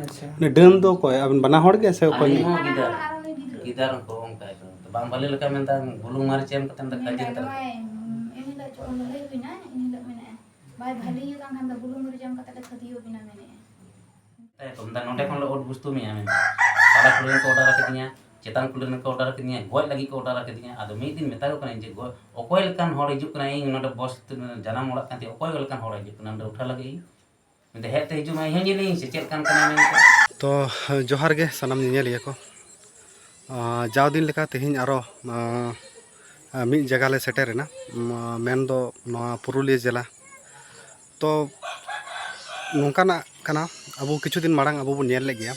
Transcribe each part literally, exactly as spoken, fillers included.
ᱟᱪᱪᱷᱟ᱾ ᱩᱱᱤ ᱰᱟᱹᱱ ᱫᱚ ᱚᱠᱚᱭ? ᱟᱵᱮᱱ ᱵᱟᱱᱟ ᱦᱚᱲ ᱜᱮ ᱥᱮ ᱚᱠᱚᱭ? ᱟᱨ ᱩᱱᱤ ᱦᱚᱸ ᱜᱤᱫᱟᱹᱨ᱾ ᱟᱨ ᱩᱱᱤ ᱜᱤᱫᱟᱹᱨ᱾ ᱜᱤᱫᱟᱹᱨ ᱦᱚᱸᱠᱚ ᱚᱱᱠᱟ ᱜᱮ᱾ ᱵᱟᱝ ᱵᱷᱟᱞᱮ ᱞᱮᱠᱟ ᱢᱮᱱᱫᱟ, ᱵᱩᱞᱩᱝ ᱢᱟᱹᱨᱤᱪ ᱮᱢ ᱠᱟᱛᱮ ᱫᱚ ᱠᱷᱟᱹᱡᱟᱹᱲᱤ ᱢᱮᱱᱫᱟᱭ, ᱠᱟᱛᱮ ᱫᱚ᱾ ᱱᱚᱜᱼᱚᱭ ᱮᱱ ᱦᱤᱞᱳᱜ ᱪᱚ-, ᱞᱟᱹᱭ ᱦᱩᱭᱱᱟ, ᱮᱱ ᱦᱤᱞᱳᱜ ᱢᱮᱱᱮᱫᱼᱟ, ᱵᱟᱭ ᱵᱷᱟᱹᱞᱤ ᱜᱮ ᱠᱟᱱ ᱠᱷᱟᱱ ᱫᱚ ᱵᱩᱞᱩᱝ ᱢᱟᱹᱨᱤᱪ ᱮᱢ ᱠᱟᱛᱮ ᱞᱮ ᱠᱷᱟᱹᱫᱤᱭᱟᱹᱣ ᱵᱤᱱᱟ ᱢᱮᱱᱮᱫᱼᱟ᱾ ᱢᱮᱛᱟᱭᱟ ᱠᱚ, ᱢᱮᱱᱫᱟ, "ᱱᱚᱸᱰᱮ ᱠᱷᱚᱱ ᱞᱮ ᱩᱰ ᱵᱩᱥᱛᱩ ᱢᱮᱭᱟ," ᱢᱮᱱᱫᱟ᱾ ᱛᱟᱞᱟ ᱠᱩᱞᱦᱤ ᱨᱮᱱ ᱠᱚ order ᱟᱠᱟᱫᱤᱧᱟ, ᱪᱮᱛᱟᱱ ᱠᱩᱞᱦᱤ ᱨᱮᱱ ᱠᱚ order ᱟᱠᱟᱫᱤᱧᱟ, ᱜᱚᱡ ᱞᱟᱹᱜᱤᱫ ᱠᱚ order ᱟᱠᱟᱫᱤᱧᱟ᱾ ᱟᱫᱚ ᱢᱤᱫ ᱫᱤᱱ ᱢᱮᱛᱟ ᱠᱚ ᱠᱟᱹᱱᱟᱹᱧ ᱡᱮ, ᱜᱚ-, ᱚᱠᱚᱭ ᱞᱮᱠᱟᱱ ᱦᱚᱲ ᱦᱤᱡᱩᱜ ᱠᱟᱱᱟ, ᱤᱧ ᱱᱚᱸᱰᱮ boss ᱡᱟᱱᱟᱢ ᱚᱲᱟᱜ ᱠᱟᱱ ᱛᱤᱧᱟ, ᱚᱠᱚᱭ ᱞᱮᱠᱟᱱ ᱦᱚᱲ ᱦᱤᱡᱩᱜ ᱠᱟᱱᱟ, ᱱᱚᱸᱰᱮ ᱩᱴᱷᱟᱹᱣ ᱞᱟᱹᱜᱤᱫ ᱤᱧ? ᱢᱮᱱᱫᱟ, "ᱦᱮᱡ ᱛᱮ ᱦᱤᱡᱩᱜ ᱢᱮ, ᱤᱧ ᱦᱚᱸᱧ ᱧᱮᱞᱤᱧ ᱥᱮ ᱪᱮᱫ ᱞᱮᱠᱟᱱ ᱠᱟᱱᱟᱭ ᱢᱮᱱᱛᱮ᱾" ᱛᱚ, ᱡᱚᱦᱟᱨ ᱜᱮ ᱥᱟᱱᱟᱢ ᱧᱮᱧᱮᱞᱤᱭᱟᱹ ᱠᱚ᱾ ᱟᱸ, ᱡᱟᱣ ᱫᱤᱱ ᱞᱮᱠᱟ ᱛᱮᱦᱮᱧ ᱟᱨᱚ, ᱟᱸ, ᱢᱤᱫ ᱡᱟᱭᱜᱟ ᱞᱮ ᱥᱮᱴᱮᱨᱮᱱᱟ, ᱢᱮᱱᱫᱚ ᱱᱚᱣᱟ ᱯᱩᱨᱩᱞᱤᱭᱟᱹ ᱡᱮᱞᱟ᱾ ᱛᱚ, ᱱᱚᱝᱠᱟᱱᱟᱜ ᱠᱟᱱᱟ, ᱟᱵᱚ ᱠᱤᱪᱷᱩ ᱫᱤᱱ ᱢᱟᱲᱟᱝ ᱟᱵᱚ ᱵᱚᱱ ᱧᱮᱞ ᱞᱮᱫ ᱜᱮᱭᱟ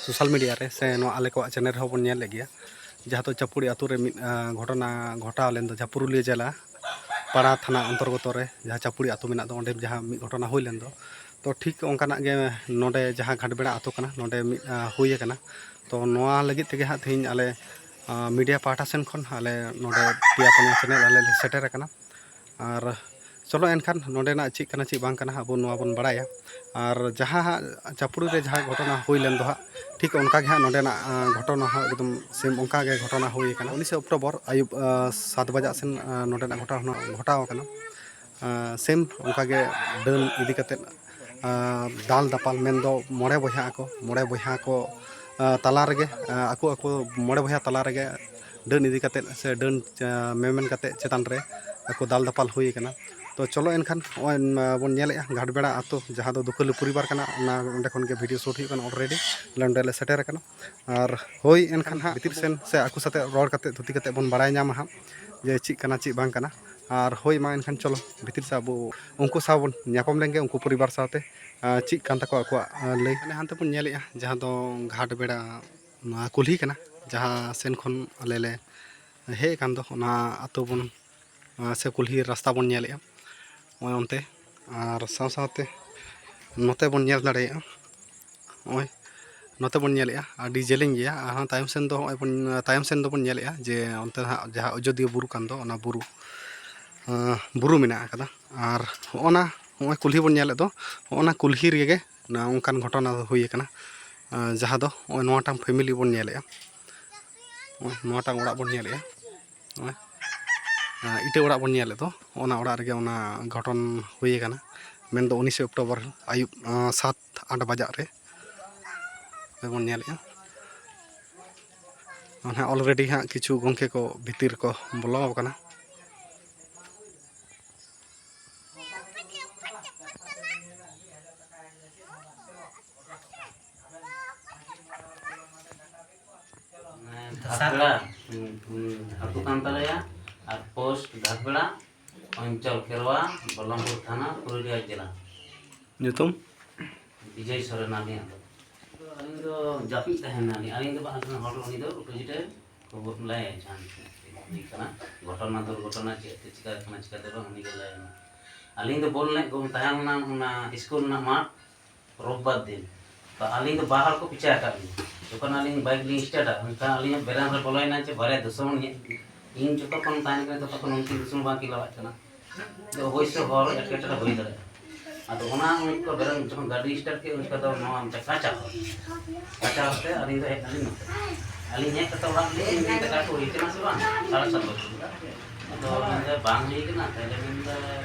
social media ᱨᱮ, ᱥᱮ ᱱᱚᱣᱟ ᱟᱞᱮ ᱠᱚᱣᱟᱜ channel ᱨᱮᱦᱚᱸ ᱵᱚᱱ ᱧᱮᱞ ᱞᱮᱫ ᱜᱮᱭᱟ, ᱡᱟᱦᱟᱸ ᱫᱚ ᱪᱟᱯᱩᱲᱤ ᱟᱛᱳ ᱨᱮ ᱢᱤᱫ, ᱟᱸ, ᱜᱷᱚᱴᱚᱱᱟ ᱜᱷᱚᱴᱟᱣ ᱞᱮᱱ ᱫᱚ, ᱡᱟᱦᱟᱸ ᱯᱩᱨᱩᱞᱤᱭᱟᱹ ᱡᱮᱞᱟ ᱯᱟᱲᱟ ᱛᱷᱟᱱᱟ ᱚᱱᱛᱚᱨᱜᱚᱛᱚ ᱨᱮ ᱡᱟᱦᱟᱸ ᱪᱟᱯᱩᱲᱤ ᱟᱛᱳ ᱢᱮᱱᱟᱜ ᱫᱚ, ᱚᱸᱰᱮ ᱡᱟᱦᱟᱸ ᱢᱤᱫ ᱜᱷᱚᱴᱚᱱᱟ ᱦᱩᱭ ᱞᱮᱱ ᱫᱚ᱾ ᱛᱚ, ᱴᱷᱤᱠ ᱚᱱᱠᱟᱱᱟᱜ ᱜᱮ ᱱᱚᱰᱮ ᱡᱟᱦᱟᱸ ᱜᱷᱟᱴᱵᱮᱲᱟ ᱟᱛᱳ ᱠᱟᱱᱟ, ᱱᱚᱰᱮ ᱢᱤᱫ, ᱟᱸ, ᱦᱩᱭ ᱟᱠᱟᱱᱟ᱾ ᱛᱚ, ᱱᱚᱣᱟ ᱞᱟᱹᱜᱤᱫ ᱛᱮᱜᱮ ᱦᱟᱸᱜ ᱛᱮᱦᱮᱧ ᱟᱞᱮ, ᱟᱸ, media ᱯᱟᱦᱴᱟ ᱥᱮᱱ ᱠᱷᱚᱱ ᱟᱞᱮ ᱱᱚᱰᱮ ᱯᱮᱭᱟ ᱯᱩᱱᱭᱟ channel ᱟᱞᱮ ᱞᱮ ᱥᱮᱴᱮᱨ ᱟᱠᱟᱱᱟ᱾ ᱟᱨ ᱪᱚᱞᱚ ᱮᱱᱠᱷᱟᱱ ᱱᱚᱰᱮᱱᱟᱜ ᱪᱮᱫ ᱠᱟᱱᱟ ᱪᱮᱫ ᱵᱟᱝ ᱠᱟᱱᱟ, ᱟᱵᱚ ᱱᱚᱣᱟ ᱵᱚᱱ ᱵᱟᱲᱟᱭᱟ᱾ ᱟᱨ ᱡᱟᱦᱟᱸ ᱦᱟᱸᱜ ᱪᱟᱯᱲᱩ ᱨᱮ ᱡᱟᱦᱟᱸ ᱜᱷᱚᱴᱚᱱᱟ ᱦᱩᱭ ᱞᱮᱱ ᱫᱚ ᱦᱟᱸᱜ, ᱴᱷᱤᱠ ᱚᱱᱠᱟ ᱜᱮ ᱦᱟᱸᱜ ᱱᱚᱰᱮᱱᱟᱜ, ᱟᱸ, ᱜᱷᱚᱴᱚᱱᱟ ᱦᱚᱸ ᱮᱠᱫᱚᱢ same ᱚᱱᱠᱟ ᱜᱮ ᱜᱷᱚᱴᱚᱱᱟ ᱦᱩᱭ ᱟᱠᱟᱱᱟ᱾ ᱩᱱᱤᱥᱮ ᱚᱠᱴᱳᱵᱚᱨ ᱟᱹᱭᱩᱵ, ᱟᱸ, ᱥᱟᱛ ᱵᱟᱡᱟᱜ ᱥᱮᱱ, ᱟᱸ, ᱱᱚᱰᱮᱱᱟᱜ ᱜᱷᱚᱴᱚᱱᱟ ᱜᱷᱚᱴᱟᱣ ᱟᱠᱟᱱᱟ᱾ ᱟᱸ, same ᱚᱱᱠᱟ ᱜᱮ ᱰᱟᱹᱱ ᱤᱫᱤ ᱠᱟᱛᱮᱫ, ᱟᱸ, ᱫᱟᱞ ᱫᱟᱯᱟᱞ, ᱢᱮᱱᱫᱚ ᱢᱚᱬᱮ ᱵᱚᱭᱦᱟ ᱟᱠᱚ, ᱢᱚᱬᱮ ᱵᱚᱭᱦᱟ ᱠᱚ, ᱟᱸ, ᱛᱟᱞᱟ ᱨᱮᱜᱮ, ᱟᱸ, ᱟᱠᱚ, ᱟᱠᱚ ᱢᱚᱬᱮ ᱵᱚᱭᱦᱟ ᱛᱟᱞᱟ ᱨᱮᱜᱮ ᱰᱟᱹᱱ ᱤᱫᱤ ᱠᱟᱛᱮᱫ ᱥᱮ ᱰᱟᱹᱱ, ᱟᱸ, ᱢᱮᱢᱮᱱ ᱠᱟᱛᱮᱫ ᱪᱮᱛᱟᱱ ᱨᱮ ᱟᱠᱚ ᱫᱟᱞ ᱫᱟᱯᱟᱞ ᱦᱩᱭ ᱟᱠᱟᱱᱟ᱾ ᱛᱚ, ᱪᱚᱞᱚ ᱮᱱᱠᱷᱟᱱ ᱱᱚᱜᱼᱚᱭ, ᱟᱸ, ᱵᱚᱱ ᱧᱮᱞᱮᱫᱼᱟ ᱜᱷᱟᱴᱵᱮᱲᱟ ᱟᱹᱛᱩ, ᱡᱟᱦᱟᱸ ᱫᱚ ᱫᱩᱠᱷᱟᱹᱞᱤ ᱯᱚᱨᱤᱵᱟᱨ ᱠᱟᱱᱟ, ᱚᱱᱟ, ᱚᱸᱰᱮ ᱠᱷᱚᱱ ᱜᱮ video shoot ᱦᱩᱭᱩᱜ ᱠᱟᱱᱟ already᱾ ᱟᱞᱮ ᱚᱸᱰᱮ ᱞᱮ ᱥᱮᱴᱮᱨ ᱟᱠᱟᱱᱟ᱾ ᱟᱨ ᱦᱳᱭ, ᱮᱱᱠᱷᱟᱱ ᱦᱟᱸᱜ ᱵᱷᱤᱛᱤᱨ ᱥᱮᱱ ᱥᱮ ᱟᱠᱚ ᱥᱟᱛᱮ ᱨᱚᱲ ᱠᱟᱛᱮᱫ, ᱛᱷᱩᱛᱤ ᱠᱟᱛᱮᱫ ᱵᱚᱱ ᱵᱟᱲᱟᱭ ᱧᱟᱢᱟ ᱦᱟᱸᱜ ᱡᱮ ᱪᱮᱫ ᱠᱟᱱᱟ ᱪᱮᱫ ᱵᱟᱝ ᱠᱟᱱᱟ᱾ ᱟᱨ ᱦᱳᱭ, ᱢᱟ ᱮᱱᱠᱷᱟᱱ ᱪᱚᱞᱚ ᱵᱷᱤᱛᱤᱨ ᱥᱮᱫ ᱟᱵᱚ ᱩᱱᱠᱩ ᱥᱟᱶ ᱵᱚᱱ ᱧᱟᱯᱟᱢ ᱞᱮᱱᱜᱮ, ᱩᱱᱠᱩ ᱯᱚᱨᱤᱵᱟᱨ ᱥᱟᱶᱛᱮ, ᱟᱸ, ᱪᱮᱫ ᱠᱟᱱ ᱛᱟᱠᱚᱣᱟ ᱟᱠᱚᱣᱟᱜ, ᱟᱸ, ᱞᱟᱹᱭ᱾ ᱢᱟᱱᱮ ᱦᱟᱱᱛᱮ ᱵᱚᱱ ᱧᱮᱞᱮᱫᱼᱟ ᱡᱟᱦᱟᱸ ᱫᱚ ᱜᱷᱟᱴ ᱵᱮᱲᱟ ᱱᱚᱣᱟ ᱠᱩᱞᱦᱤ ᱠᱟᱱᱟ, ᱡᱟᱦᱟᱸ ᱥᱮᱱ ᱠᱷᱚᱱ ᱟᱞᱮ ᱞᱮ ᱦᱮᱡ ᱟᱠᱟᱱ ᱫᱚ, ᱚᱱᱟ ᱟᱹᱛᱩ ᱵᱚᱱ, ᱟᱸ, ᱥᱮ ᱠᱩᱞᱦᱤ ᱨᱟᱥᱛᱟ ᱵᱚᱱ ᱧᱮᱞᱮᱫᱼᱟ ᱱᱚᱜᱼᱚᱭ ᱚᱱᱛᱮ᱾ ᱟᱨ ᱥᱟᱶ ᱥᱟᱶᱛᱮ ᱱᱚᱛᱮ ᱵᱚᱱ ᱧᱮᱞ ᱫᱟᱲᱮᱭᱟᱜᱼᱟ, ᱱᱚᱜᱼᱚᱭ ᱱᱚᱛᱮ ᱵᱚᱱ ᱧᱮᱞᱮᱫᱼᱟ, ᱟᱹᱰᱤ ᱡᱮᱞᱮᱧ ᱜᱮᱭᱟ᱾ ᱟᱨᱦᱚᱸ ᱛᱟᱭᱚᱢ ᱥᱮᱱ ᱫᱚ ᱱᱚᱜᱼᱚᱭ ᱵᱚᱱ, ᱛᱟᱭᱚᱢ ᱥᱮᱱ ᱫᱚᱵᱚᱱ ᱧᱮᱞᱮᱫᱼᱟ ᱡᱮ ᱚᱱᱛᱮ ᱦᱟᱸᱜ ᱡᱟᱦᱟᱸ ᱟᱡᱳᱫᱤᱭᱟᱹ ᱵᱩᱨᱩ ᱠᱟᱱ ᱫᱚ, ᱚᱱᱟ ᱵᱩᱨᱩ, ᱟᱸ, ᱵᱩᱨᱩ ᱢᱮᱱᱟᱜ ᱟᱠᱟᱫᱟ᱾ ᱟᱨ ᱦᱚᱸᱜᱼᱚ ᱱᱟ ᱱᱚᱜᱼᱚᱭ ᱠᱩᱞᱦᱤ ᱵᱚᱱ ᱧᱮᱞᱮᱫ ᱫᱚ, ᱱᱚᱜᱼᱚ ᱱᱟ ᱠᱩᱞᱦᱤ ᱨᱮᱜᱮ ᱱᱚᱣᱟ ᱚᱱᱠᱟᱱ ᱜᱷᱚᱴᱚᱱᱟ ᱫᱚ ᱦᱩᱭ ᱟᱠᱟᱱᱟ᱾ ᱟᱸ, ᱡᱟᱦᱟᱸ ᱫᱚ ᱱᱚᱜᱼᱚᱭ ᱱᱚᱣᱟᱴᱟᱝ family ᱵᱚᱱ ᱧᱮᱞᱮᱫᱼᱟ, ᱱᱚᱜᱼᱚᱭ ᱱᱚᱣᱟᱴᱟᱝ ᱚᱲᱟᱜ ᱵᱚᱱ ᱧᱮᱞᱮᱫᱼᱟ, ᱱᱚᱜᱼᱚᱭ, ᱟᱸ, ᱤᱴᱟᱹ ᱚᱲᱟᱜ ᱵᱚᱱ ᱧᱮᱞᱮᱫ ᱫᱚ, ᱚᱱᱟ ᱚᱲᱟᱜ ᱨᱮᱜᱮ ᱚᱱᱟ ᱜᱷᱚᱴᱚᱱ ᱦᱩᱭ ᱟᱠᱟᱱᱟ᱾ ᱢᱮᱱᱫᱚ ᱩᱱᱤᱥᱮ ᱚᱠᱴᱳᱵᱚᱨ ᱟᱹᱭᱩᱵ, ᱟᱸ, ᱥᱟᱛ ᱟᱴ ᱵᱟᱡᱟᱜ ᱨᱮ ᱵᱚᱱ ᱧᱮᱞᱮᱫᱼᱟ᱾ ᱱᱚᱜᱼᱚᱭ ᱱᱟᱦᱟᱜ already ᱦᱟᱸᱜ ᱠᱤᱪᱷᱩ ᱜᱚᱢᱠᱮ ᱠᱚ ᱵᱷᱤᱛᱤᱨ ᱠᱚ ᱵᱚᱞᱚ ᱟᱠᱟᱱᱟ᱾ ᱫᱷᱟᱥᱟᱣ᱾ ᱟᱛᱨᱟ, ᱩᱸ, ᱩᱸ, ᱟᱹᱛᱩ ᱠᱟᱱ ᱛᱟᱞᱮᱭᱟ, ᱟᱨ post ᱜᱷᱟᱴᱵᱮᱲᱟ, ᱚᱧᱪᱚᱞ ᱠᱮᱨᱣᱟ, ᱵᱚᱞᱞᱚᱢᱯᱩᱨ ᱛᱷᱟᱱᱟ, ᱯᱩᱨᱩᱞᱤᱭᱟᱹ ᱡᱮᱞᱟ᱾ ᱧᱩᱛᱩᱢ? ᱵᱤᱡᱚᱭ ᱥᱚᱨᱮᱱ ᱟᱹᱞᱤᱧᱟᱜ ᱫᱚ᱾ ᱟᱹᱞᱤᱧ ᱫᱚ ᱡᱟᱹᱯᱤᱫ ᱛᱟᱦᱮᱱᱟᱞᱤᱧ, ᱟᱹᱞᱤᱧ ᱫᱚ ᱵᱟᱝ, ᱟᱹᱞᱤᱧ ᱦᱚᱲ, ᱩᱱᱤ ᱫᱚ opposite ᱮ ᱠᱷᱚᱵᱚᱨ ᱞᱟᱹᱭᱟᱭ, ᱡᱟᱦᱟᱸ ᱦᱩᱭᱩᱜ ᱠᱟᱱᱟ, ᱜᱷᱚᱴᱚᱱᱟ ᱫᱩᱨᱜᱷᱚᱴᱚᱱᱟ ᱪᱮᱫ ᱛᱮ ᱪᱤᱠᱟ ᱠᱟᱱᱟ, ᱪᱤᱠᱟᱹᱛᱮ ᱵᱟᱝ, ᱩᱱᱤ ᱜᱮ ᱞᱟᱹᱭ ᱟᱢᱟ᱾ ᱟᱹᱞᱤᱧ ᱫᱚ ᱵᱚᱞ ᱮᱱᱮᱡ ᱠᱚ ᱛᱟᱦᱮᱸ ᱞᱮᱱᱟ ᱚᱱᱟ ᱥᱠᱩᱞ ᱨᱮᱱᱟᱜ ᱢᱟᱴᱷ, ᱨᱳᱵᱵᱟᱨ ᱫᱤᱱ᱾ ᱛᱚ ᱟᱹᱞᱤᱧ ᱫᱚ ᱵᱟᱨ ᱦᱚᱲ ᱠᱚ ᱯᱤᱪᱷᱟ ᱟᱠᱟᱫ ᱞᱤᱧᱟ᱾ ᱡᱚᱠᱷᱚᱱ ᱟᱹᱞᱤᱧ bike ᱞᱤᱧ startᱟ, ᱢᱮᱱᱠᱷᱟᱱ ᱟᱹᱞᱤᱧᱟᱜ ᱵᱮᱨᱮᱱ ᱨᱮ ᱵᱚᱞᱚᱭᱮᱱᱟ ᱪᱮ ᱵᱟᱨᱭᱟ ᱫᱩᱥᱢᱚᱱ ᱤᱧᱟᱹᱜ, ᱤᱧ ᱡᱚᱛᱚ ᱠᱷᱚᱱ ᱛᱟᱦᱮᱱ ᱠᱟᱱᱟ, ᱛᱚᱛᱚ ᱠᱷᱚᱱ ᱩᱱᱠᱤᱱ ᱫᱩᱥᱢᱚᱱ ᱵᱟᱝᱠᱤᱱ ᱞᱟᱜᱟᱜ ᱠᱟᱱᱟ᱾ ᱟᱫᱚ ᱚᱵᱚᱥᱥᱳᱭ ᱦᱚᱨ ᱮᱴᱠᱮᱴᱚᱬᱮ ᱦᱩᱭ ᱫᱟᱲᱮᱭᱟᱜᱼᱟ᱾ ᱟᱫᱚ ᱚᱱᱟ ᱩᱱᱠᱩ ᱵᱮᱨᱮᱱ ᱡᱚᱠᱷᱚᱱ ᱜᱟᱹᱰᱤ start ᱠᱮᱫ, ᱩᱱ ᱡᱚᱠᱷᱚᱱ ᱫᱚ ᱱᱚᱣᱟ ᱢᱤᱫᱴᱮᱱ ᱠᱟᱸᱪᱟ ᱦᱚᱨ, ᱠᱟᱸᱪᱟ ᱦᱚᱨ ᱛᱮ ᱟᱹᱞᱤᱧ ᱫᱚ ᱦᱮᱡ ᱱᱟᱞᱤᱧ ᱱᱚᱛᱮ᱾ ᱟᱹᱞᱤᱧ ᱦᱮᱡ ᱠᱟᱛᱮ ᱚᱲᱟᱜ ᱨᱮᱞᱤᱧ ᱧᱮᱞ ᱫᱟᱠᱟ ᱠᱚ ᱦᱩᱭ ᱠᱟᱱᱟ ᱥᱮ ᱵᱟᱝ, ᱥᱟᱲᱮ ᱥᱟᱛ ᱵᱟᱡᱮ᱾ ᱟᱫᱚ ᱢᱮᱱᱫᱟ ᱵᱟᱝ ᱦᱩᱭ ᱠᱟᱱᱟ, ᱛᱟᱦᱞᱮ ᱢᱮᱱᱫᱟ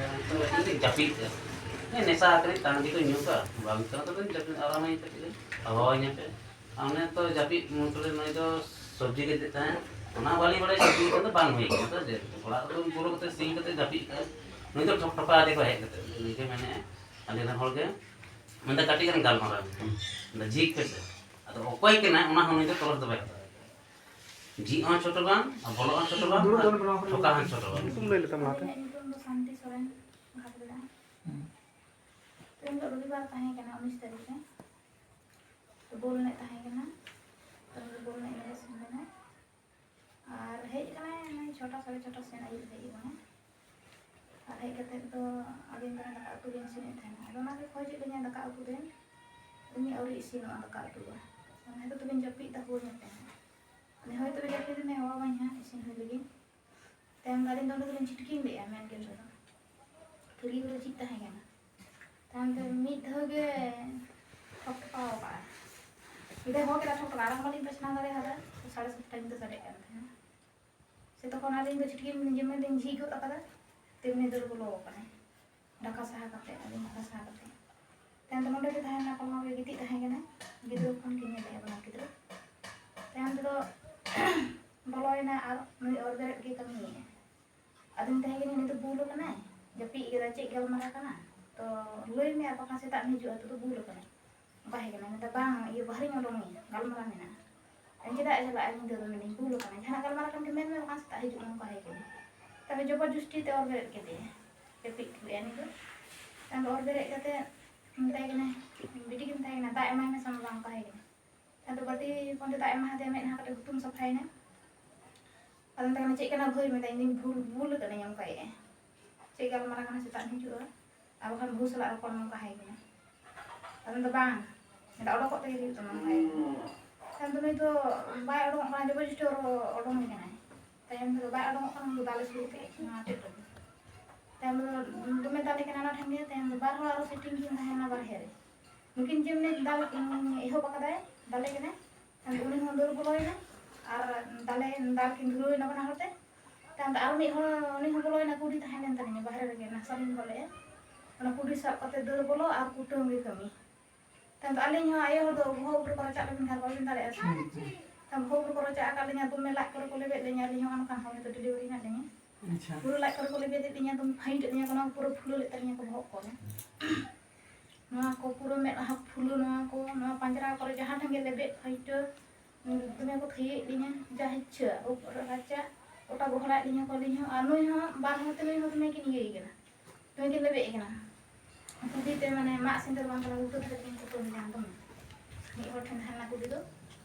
ᱤᱧ ᱫᱚᱧ ᱡᱟᱹᱯᱤᱫ ᱠᱮᱫᱟ᱾ ᱦᱮᱸ, ᱱᱮᱥᱟ ᱟᱠᱟᱱᱟᱹᱧ, ᱛᱟᱦᱮᱸ ᱜᱮᱛᱚᱧ ᱧᱩ ᱠᱟᱜᱼᱟ, ᱵᱟᱝ ᱠᱟᱱᱟ, ᱛᱚᱵᱮᱧ ᱡᱟᱹᱯᱤᱫ ᱟᱨᱟᱢᱟᱹᱧ ᱠᱟᱹᱴᱤᱡ ᱞᱤᱧ ᱦᱟᱣᱟᱣᱟᱹᱧᱟ ᱯᱮ᱾ ᱟᱨ ᱚᱱᱮ ᱛᱚ ᱡᱟᱹᱯᱤᱫ ᱢᱩᱫᱽ ᱨᱮ ᱱᱩᱭ ᱫᱚ ᱥᱚᱵᱽᱡᱤ ᱜᱮᱫᱮᱫ ᱛᱟᱦᱮᱸᱫ, ᱚᱱᱟ ᱵᱟᱹᱞᱤᱧ ᱵᱟᱲᱟᱭᱟ ᱥᱚᱵᱽᱡᱤ ᱜᱮᱫ ᱫᱚ ᱵᱟᱝ ᱦᱩᱭ ᱠᱟᱱᱟ, ᱛᱚ ᱡᱮ ᱚᱲᱟᱜ ᱨᱮ ᱯᱩᱨᱟᱹ ᱠᱟᱛᱮ ᱥᱤᱧ ᱠᱟᱛᱮ ᱡᱟᱹᱯᱤᱫ ᱠᱟᱜᱼᱟᱭ᱾ ᱱᱩᱭ ᱫᱚ ᱴᱷᱚᱠ ᱴᱷᱚᱠᱟ ᱟᱫᱮ ᱠᱚ ᱦᱮᱡ ᱠᱟᱛᱮ, ᱱᱩᱭ ᱜᱮ ᱢᱮᱱᱮᱫᱼᱟᱭ, ᱟᱞᱮ ᱨᱮᱱ ᱦᱚᱲ ᱜᱮ ᱢᱮᱱᱫᱟ, "ᱠᱟᱹᱴᱤᱡ ᱜᱟᱱ ᱜᱟᱞᱢᱟᱨᱟᱣ ᱢᱮ, ᱢᱮᱱᱫᱟ, ᱡᱷᱤᱡ ᱯᱮᱥᱮ, ᱟᱫᱚ ᱚᱠᱚᱭ ᱠᱟᱱᱟᱭ ᱚᱱᱟ ᱦᱚᱸ ᱱᱩᱭ ᱫᱚ ᱛᱚᱨᱚᱥ ᱫᱚ ᱵᱟᱭ ᱦᱟᱛᱟᱣᱟ, ᱡᱷᱤᱡ ᱦᱚᱸ ᱪᱷᱳᱴᱳ ᱵᱟᱝ, ᱟᱨ ᱵᱚᱞᱚᱜ ᱦᱚᱸ ᱪᱷᱳᱴᱳ ᱵᱟᱝ, ᱟᱨ ᱴᱷᱚᱠᱟ ᱦᱚᱸ ᱪᱷᱳᱴᱳ ᱵᱟᱝ᱾" ᱧᱩᱛᱩᱢ ᱞᱟᱹᱭ ᱞᱮᱛᱟᱢ ᱞᱟᱦᱟᱛᱮ᱾ ᱟᱹᱞᱤᱧᱟᱜ ᱧᱩᱛᱩᱢ ᱫᱚ ᱥᱟᱱᱛᱤ ᱥᱚᱨᱮᱱ, ᱜᱷᱟᱴᱵᱮᱲᱟ᱾ ᱦᱩᱸ᱾ ᱛᱮᱦᱮᱧ ᱫᱚ ᱨᱚᱵᱤᱵᱟᱨ ᱛᱟᱦᱮᱸ ᱠᱟᱱᱟ, ᱩᱱᱤᱥ ᱛᱟᱹᱨᱤᱠᱷ ᱨᱮ᱾ ᱛᱚ ᱵᱚᱞ ᱮᱱᱮᱡ ᱛᱟᱦᱮᱸ ᱠᱟᱱᱟ, ᱛᱚ ᱩᱱᱤ ᱫᱚ ᱵᱚᱞ ᱮᱱᱮᱡ ᱧᱮᱞᱮ ᱥᱮᱱ ᱞᱮᱱᱟ᱾ ᱟᱨ ᱦᱮᱡ ᱠᱟᱱᱟᱭ ᱚᱱᱮ ᱪᱷᱚᱴᱟ, ᱥᱟᱲᱮ ᱪᱷᱚᱴᱟ ᱥᱮᱱ ᱟᱹᱭᱩᱵ ᱦᱮᱡ ᱠᱟᱱᱟᱭ᱾ ᱟᱨ ᱦᱮᱡ ᱠᱟᱛᱮᱫ ᱫᱚ ᱟᱹᱞᱤᱧ ᱫᱚ ᱫᱟᱠᱟ ᱩᱛᱩ ᱞᱤᱧ ᱤᱥᱤᱱᱮᱫ ᱛᱟᱦᱮᱱᱟ᱾ ᱟᱫᱚ ᱚᱱᱟ ᱜᱮ ᱠᱷᱚᱡᱮᱫ ᱞᱤᱧᱟᱹ ᱫᱟᱠᱟ ᱩᱛᱩ ᱫᱮᱱ, ᱩᱱᱤ ᱟᱹᱣᱨᱤ ᱤᱥᱤᱱᱚᱜᱼᱟ ᱫᱟᱠᱟ ᱩᱛᱩ ᱫᱚ᱾ ᱟᱫᱚ ᱦᱮᱸ ᱛᱚ ᱛᱚᱵᱮᱧ ᱡᱟᱹᱯᱤᱫ ᱫᱟ, ᱦᱳᱭ ᱢᱮ ᱯᱮ ᱦᱟᱸᱜ᱾ ᱟᱫᱚ ᱦᱳᱭ ᱛᱚᱵᱮ ᱡᱟᱹᱯᱤᱫ ᱢᱮ, ᱦᱚᱦᱚᱣᱟᱹᱧ ᱦᱟᱸᱜ ᱤᱥᱤᱱ ᱦᱩᱭ ᱞᱟᱹᱜᱤᱫ᱾ ᱛᱟᱭᱚᱢ ᱫᱚ ᱟᱹᱞᱤᱧ ᱫᱚ ᱚᱸᱰᱮ ᱫᱚᱞᱤᱧ ᱪᱷᱤᱴᱠᱤᱧ ᱞᱮᱫᱼᱟ ᱢᱮᱱ ᱜᱮᱴ ᱨᱮᱫᱚ᱾ ᱛᱷᱟᱹᱨᱤ ᱠᱚᱫᱚ ᱪᱮᱫ ᱛᱟᱦᱮᱸ ᱠᱟᱱᱟ? ᱟᱫᱚ ᱢᱤᱫ ᱫᱷᱟᱣ ᱜᱮ ᱴᱷᱚᱠ ᱴᱷᱚᱠᱟᱣ ᱠᱟᱜᱼᱟ᱾ ᱢᱤᱫ ᱫᱷᱟᱣ ᱦᱚᱦᱚ ᱠᱮᱫᱟ, ᱴᱷᱚᱠ ᱴᱷᱚᱠᱟᱣ, ᱟᱨ ᱦᱚᱸ ᱵᱟᱹᱞᱤᱧ ᱵᱟᱪᱷᱱᱟᱣ ᱫᱟᱲᱮ ᱠᱟᱫᱟ᱾ ᱥᱟᱲᱮ ᱥᱟᱛᱴᱟ ᱧᱤᱫᱟᱹ ᱥᱟᱰᱮ ᱠᱟᱱ ᱛᱟᱦᱮᱸᱱᱟ᱾ ᱥᱮ ᱛᱚᱠᱷᱚᱱ ᱟᱹᱞᱤᱧ ᱫᱚ ᱪᱷᱤᱴᱠᱤ ᱡᱮᱢᱚᱱ ᱞᱤᱧ ᱡᱷᱤᱡ ᱜᱚᱫ ᱟᱠᱟᱫᱟ, ᱛᱮᱢᱱᱤ ᱫᱟᱹᱲ ᱵᱚᱞᱚ ᱟᱠᱟᱱᱟᱭ᱾ ᱰᱷᱟᱠᱟ ᱥᱟᱦᱟ ᱠᱟᱛᱮ, ᱟᱹᱞᱤᱧ ᱰᱷᱟᱠᱟ ᱥᱟᱦᱟ ᱠᱟᱛᱮ᱾ ᱛᱟᱭᱚᱢ ᱛᱮ ᱱᱚᱸᱰᱮ ᱜᱮ ᱛᱟᱦᱮᱸ ᱞᱮᱱᱟ, ᱯᱟᱞᱦᱟ ᱨᱮ ᱜᱤᱛᱤᱡ ᱛᱟᱦᱮᱸ ᱠᱟᱱᱟᱭ᱾ ᱜᱤᱫᱽᱨᱟᱹ ᱠᱷᱚᱱ ᱠᱤᱱ ᱧᱮᱞᱮᱫᱼᱟ ᱵᱟᱱᱟᱨ ᱜᱤᱫᱽᱨᱟᱹ᱾ ᱛᱟᱭᱚᱢ ᱛᱮᱫᱚ ᱵᱚᱞᱚᱭᱮᱱᱟ ᱟᱨ ᱱᱩᱭ ᱚᱨ ᱵᱮᱨᱮᱫ ᱜᱮ ᱠᱟᱹᱢᱤᱭᱮᱫᱼᱟ᱾ ᱟᱫᱚᱧ ᱛᱟᱦᱮᱸ ᱠᱟᱱᱟ, ᱱᱩᱭ ᱫᱚ ᱵᱩᱞ ᱟᱠᱟᱱᱟᱭ, ᱡᱟᱹᱯᱤᱫ ᱠᱮᱫᱟ, ᱪᱮᱫ ᱜᱟᱞᱢᱟᱨᱟᱣ ᱠᱟᱱᱟ? ᱛᱚ ᱞᱟᱹᱭ ᱢᱮ, ᱟᱨ ᱵᱟᱠᱷᱟᱱ ᱥᱮᱛᱟᱜ ᱮᱢ ᱦᱤᱡᱩᱜᱼᱟ, ᱱᱤᱛᱚᱜ ᱫᱚ ᱵᱩᱞ ᱟᱠᱟᱱᱟᱭ᱾ ᱚᱱᱠᱟ ᱦᱮᱡ ᱠᱟᱱᱟ, ᱢᱮᱱᱫᱟ, "ᱵᱟᱝ, ᱤᱭᱟᱹ, ᱵᱟᱦᱨᱮᱧ ᱩᱰᱩᱝ ᱮᱭᱟ, ᱜᱟᱞᱢᱟᱨᱟᱣ ᱢᱮᱱᱟᱜᱼᱟ᱾" ᱟᱫᱚ ᱪᱮᱫᱟᱜ ᱮ ᱪᱟᱞᱟᱜᱼᱟ ᱧᱤᱫᱟᱹ ᱫᱚ? ᱢᱮᱱᱫᱟᱹᱧ, "ᱵᱩᱞ ᱟᱠᱟᱱᱟᱭ, ᱡᱟᱦᱟᱱᱟᱜ ᱜᱟᱞᱢᱟᱨᱟᱣ ᱠᱷᱟᱱ ᱜᱮ ᱢᱮᱱ ᱢᱮ, ᱵᱟᱠᱷᱟᱱ ᱥᱮᱛᱟᱜ ᱦᱤᱡᱩᱜ ᱢᱮ", ᱚᱱᱠᱟ ᱦᱮᱡ ᱠᱟᱱᱟ᱾ ᱛᱟᱦᱞᱮ ᱡᱚᱵᱚᱨ ᱡᱚᱥᱴᱤ ᱛᱮ ᱚᱨ ᱵᱮᱨᱮᱫ ᱠᱮᱫᱮᱭᱟ, ᱡᱟᱹᱯᱤᱫ ᱠᱮᱫᱮᱭᱟ ᱩᱱᱤ ᱫᱚ᱾ ᱟᱫᱚ ᱚᱨ ᱵᱮᱨᱮᱫ ᱠᱟᱛᱮ ᱢᱮᱛᱟᱭ ᱠᱟᱱᱟᱭ, ᱵᱤᱴᱤ ᱜᱮ ᱢᱮᱛᱟᱭ ᱠᱟᱱᱟ, "ᱫᱟᱜ ᱮᱢᱟᱭ ᱢᱮ ᱥᱮ ᱵᱟᱝ?" ᱚᱱᱠᱟ ᱦᱮᱡ ᱠᱟᱱᱟ᱾ ᱟᱫᱚ ᱵᱟᱹᱴᱤ ᱦᱚᱯᱚᱱ ᱛᱮ ᱫᱟᱜ ᱮᱢᱟ ᱦᱟᱫᱮᱭᱟ, ᱢᱮᱫᱦᱟ ᱠᱟᱹᱴᱤᱡ ᱦᱩᱛᱩᱢ ᱥᱟᱯᱷᱟᱭᱮᱱᱟ᱾ ᱟᱫᱚ ᱢᱮᱛᱟᱭ ᱠᱟᱱᱟ, "ᱪᱮᱫ ᱠᱟᱱᱟ ᱵᱷᱟᱹᱭ?" ᱢᱮᱛᱟᱭ, "ᱤᱧ ᱵᱷᱩᱞ, ᱵᱷᱩᱞ ᱟᱠᱟᱱᱟᱹᱧ", ᱚᱱᱠᱟᱭᱮᱫᱼᱟᱭ᱾ "ᱪᱮᱫ ᱜᱟᱞᱢᱟᱨᱟᱣ ᱠᱟᱱᱟ, ᱥᱮᱛᱟᱜ ᱮᱢ ᱦᱤᱡᱩᱜᱼᱟ, ᱟᱨ ᱵᱟᱠᱷᱟᱱ ᱵᱟᱹᱦᱩ ᱥᱟᱞᱟᱜ ᱨᱚᱯᱚᱲ ᱢᱮ", ᱚᱱᱠᱟ ᱦᱮᱡ ᱠᱟᱱᱟ᱾ ᱟᱫᱚ ᱢᱮᱱᱫᱟ, "ᱵᱟᱝ", ᱢᱮᱱᱫᱟ, "ᱚᱰᱚᱠᱚᱜ ᱛᱮᱜᱮ ᱦᱩᱭᱩᱜ ᱛᱟᱢᱟ", ᱚᱱᱠᱟᱭᱮᱫᱼᱟᱭ᱾ ᱛᱟᱭᱚᱢ ᱫᱚ ᱱᱩᱭ ᱫᱚ ᱵᱟᱭ ᱚᱰᱚᱠᱚᱜ ᱠᱟᱱᱟ, ᱡᱚᱵᱚᱨᱡᱚᱥᱴᱤ ᱚᱰᱚᱠ ᱮ ᱠᱟᱱᱟᱭ᱾ ᱛᱟᱭᱚᱢ ᱛᱮᱫᱚ ᱵᱟᱭ ᱚᱰᱚᱠᱚᱜ ᱠᱟᱱᱟ, ᱩᱱᱤ ᱫᱚ ᱫᱟᱞᱮ ᱥᱩᱨᱩ ᱠᱮᱫᱼᱟ ᱱᱚᱣᱟ ᱪᱮᱫ ᱨᱮᱜᱮ᱾ ᱛᱟᱭᱚᱢ ᱫᱚ ᱫᱚᱢᱮ ᱫᱟᱞᱮ ᱠᱟᱱᱟ ᱚᱱᱟ ᱴᱷᱮᱱ ᱜᱮ᱾ ᱛᱟᱭᱚᱢ ᱫᱚ ᱵᱟᱨ ᱦᱚᱲ ᱟᱨᱚ ᱥᱮᱴᱤᱝ ᱠᱤᱱ ᱛᱟᱦᱮᱸ ᱞᱮᱱᱟ ᱵᱟᱨᱦᱮ ᱨᱮ᱾ ᱱᱩᱠᱤᱱ ᱡᱮ ᱢᱟᱱᱮ ᱫᱟᱞ, ᱩᱸ, ᱮᱦᱚᱵ ᱟᱠᱟᱫᱟᱭ, ᱫᱟᱞᱮ ᱠᱟᱱᱟᱭ᱾ ᱛᱟᱭᱚᱢ ᱫᱚ ᱩᱱᱤ ᱦᱚᱸ ᱫᱟᱹᱲ ᱵᱚᱞᱚᱭᱮᱱᱟ ᱟᱨ ᱫᱟᱞᱮ, ᱫᱟᱞ ᱠᱤᱱ ᱫᱷᱩᱨᱟᱹᱣ ᱮᱱᱟ ᱵᱟᱱᱟ ᱦᱚᱲ ᱛᱮ᱾ ᱛᱟᱭᱚᱢ ᱫᱚ ᱟᱨ ᱢᱤᱫ ᱦᱚᱲ, ᱩᱱᱤ ᱦᱚᱸ ᱵᱚᱞᱚᱭᱮᱱᱟ, ᱠᱩᱰᱤ ᱛᱟᱦᱮᱸ ᱞᱮᱱ ᱛᱟᱹᱞᱤᱧᱟ ᱵᱟᱦᱨᱮ ᱨᱮᱜᱮ, ᱱᱟᱥᱟ ᱞᱤᱧ ᱫᱚᱦᱚ ᱞᱮᱫᱼᱟ᱾ ᱚᱱᱟ ᱠᱩᱰᱤ ᱥᱟᱵ ᱠᱟᱛᱮ ᱫᱟᱹᱲ ᱵᱚᱞᱚ ᱟᱨ ᱠᱩᱴᱟᱹᱢ ᱜᱮ ᱠᱟᱹᱢᱤ᱾ ᱛᱟᱭᱚᱢ ᱫᱚ ᱟᱹᱞᱤᱧ ᱦᱚᱸ ᱟᱭᱳ ᱦᱚᱲ ᱫᱚ ᱵᱚᱦᱚᱜ ᱩᱯᱨᱩ ᱠᱚ ᱨᱟᱪᱟᱜ ᱞᱮᱵᱮᱱ ᱠᱷᱟᱱ ᱵᱟᱵᱮᱱ ᱫᱟᱲᱮᱭᱟᱜᱼᱟ ᱥᱮ᱾ ᱦᱩᱸ, ᱦᱩᱸ᱾ ᱛᱟᱭᱚᱢ ᱵᱚᱦᱚᱜ ᱩᱯᱨᱩ ᱠᱚ ᱨᱟᱪᱟᱜ ᱟᱠᱟᱫ ᱞᱤᱧᱟ, ᱫᱚᱢᱮ ᱞᱟᱡ ᱠᱚᱨᱮ ᱠᱚ ᱞᱮᱵᱮᱫ ᱞᱤᱧᱟ, ᱟᱹᱞᱤᱧ ᱦᱚᱸ ᱚᱱᱠᱟᱱ ᱦᱚᱲ ᱜᱮᱛᱚ ᱰᱮᱞᱤᱵᱷᱟᱨᱤ ᱦᱮᱱᱟᱜ ᱞᱤᱧᱟ᱾ ᱟᱪᱪᱷᱟ᱾ ᱯᱩᱨᱟᱹ ᱞᱟᱡ ᱠᱚᱨᱮ ᱠᱚ ᱞᱮᱵᱮᱫ ᱮᱫ ᱞᱤᱧᱟ, ᱫᱚᱢᱮ ᱯᱷᱟᱹᱭᱤᱴ ᱮᱫ ᱞᱤᱧᱟ ᱠᱚ, ᱱᱚᱣᱟ ᱯᱩᱨᱟᱹ ᱯᱷᱩᱞᱟᱹ ᱞᱮᱫ ᱛᱟᱹᱞᱤᱧᱟ ᱠᱚ ᱵᱚᱦᱚᱜ ᱠᱚᱨᱮ᱾ ᱱᱚᱣᱟ ᱠᱚ ᱯᱩᱨᱟᱹ ᱢᱮᱫᱦᱟ ᱯᱷᱩᱞᱟᱹ, ᱱᱚᱣᱟ ᱠᱚ, ᱱᱚᱣᱟ ᱯᱟᱸᱡᱽᱨᱟ ᱠᱚᱨᱮ ᱡᱟᱦᱟᱸ ᱴᱷᱮᱱ ᱜᱮ ᱞᱮᱵᱮᱫ ᱯᱷᱟᱹᱭᱤᱴᱟᱹ, ᱫᱚᱢᱮ ᱠᱚ ᱛᱷᱟᱹᱭᱟᱹᱭᱮᱫ ᱞᱤᱧᱟ, ᱡᱟ ᱤᱪᱪᱷᱟᱹ, ᱩᱵ ᱨᱟᱪᱟ, ᱜᱚᱴᱟ ᱜᱚᱦᱚᱲᱟᱭᱮᱫ ᱞᱤᱧᱟ ᱠᱚ ᱟᱹᱞᱤᱧ ᱦᱚᱸ, ᱟᱨ ᱱᱩᱭ ᱦᱚᱸ, ᱵᱟᱨ ᱦᱚᱲ ᱛᱮ ᱱᱩᱭ ᱦᱚᱸ ᱫᱚᱢᱮ ᱠᱤᱱ ᱤᱭᱟᱹᱭ ᱠᱟᱱᱟ᱾ ᱫᱚᱢᱮ ᱠᱤᱱ ᱞᱮᱵᱮᱫ ᱠᱟᱱᱟ᱾ ᱠᱩᱰᱤ ᱛᱮ ᱢᱟᱱᱮ ᱢᱟᱜ ᱥᱤᱸᱫᱩᱨ ᱵᱟᱝ ᱠᱟᱱᱟ, ᱩᱞᱴᱟᱹ ᱫᱷᱟᱨᱮ ᱛᱮᱧ ᱠᱩᱴᱟᱹᱢ ᱞᱮᱱᱟ ᱫᱚᱢᱮ᱾ ᱢᱤᱫ ᱦᱚᱲ ᱴᱷᱮᱱ ᱛᱟᱦᱮᱸ ᱞᱮᱱᱟ ᱠᱩᱰᱤ ᱫᱚ᱾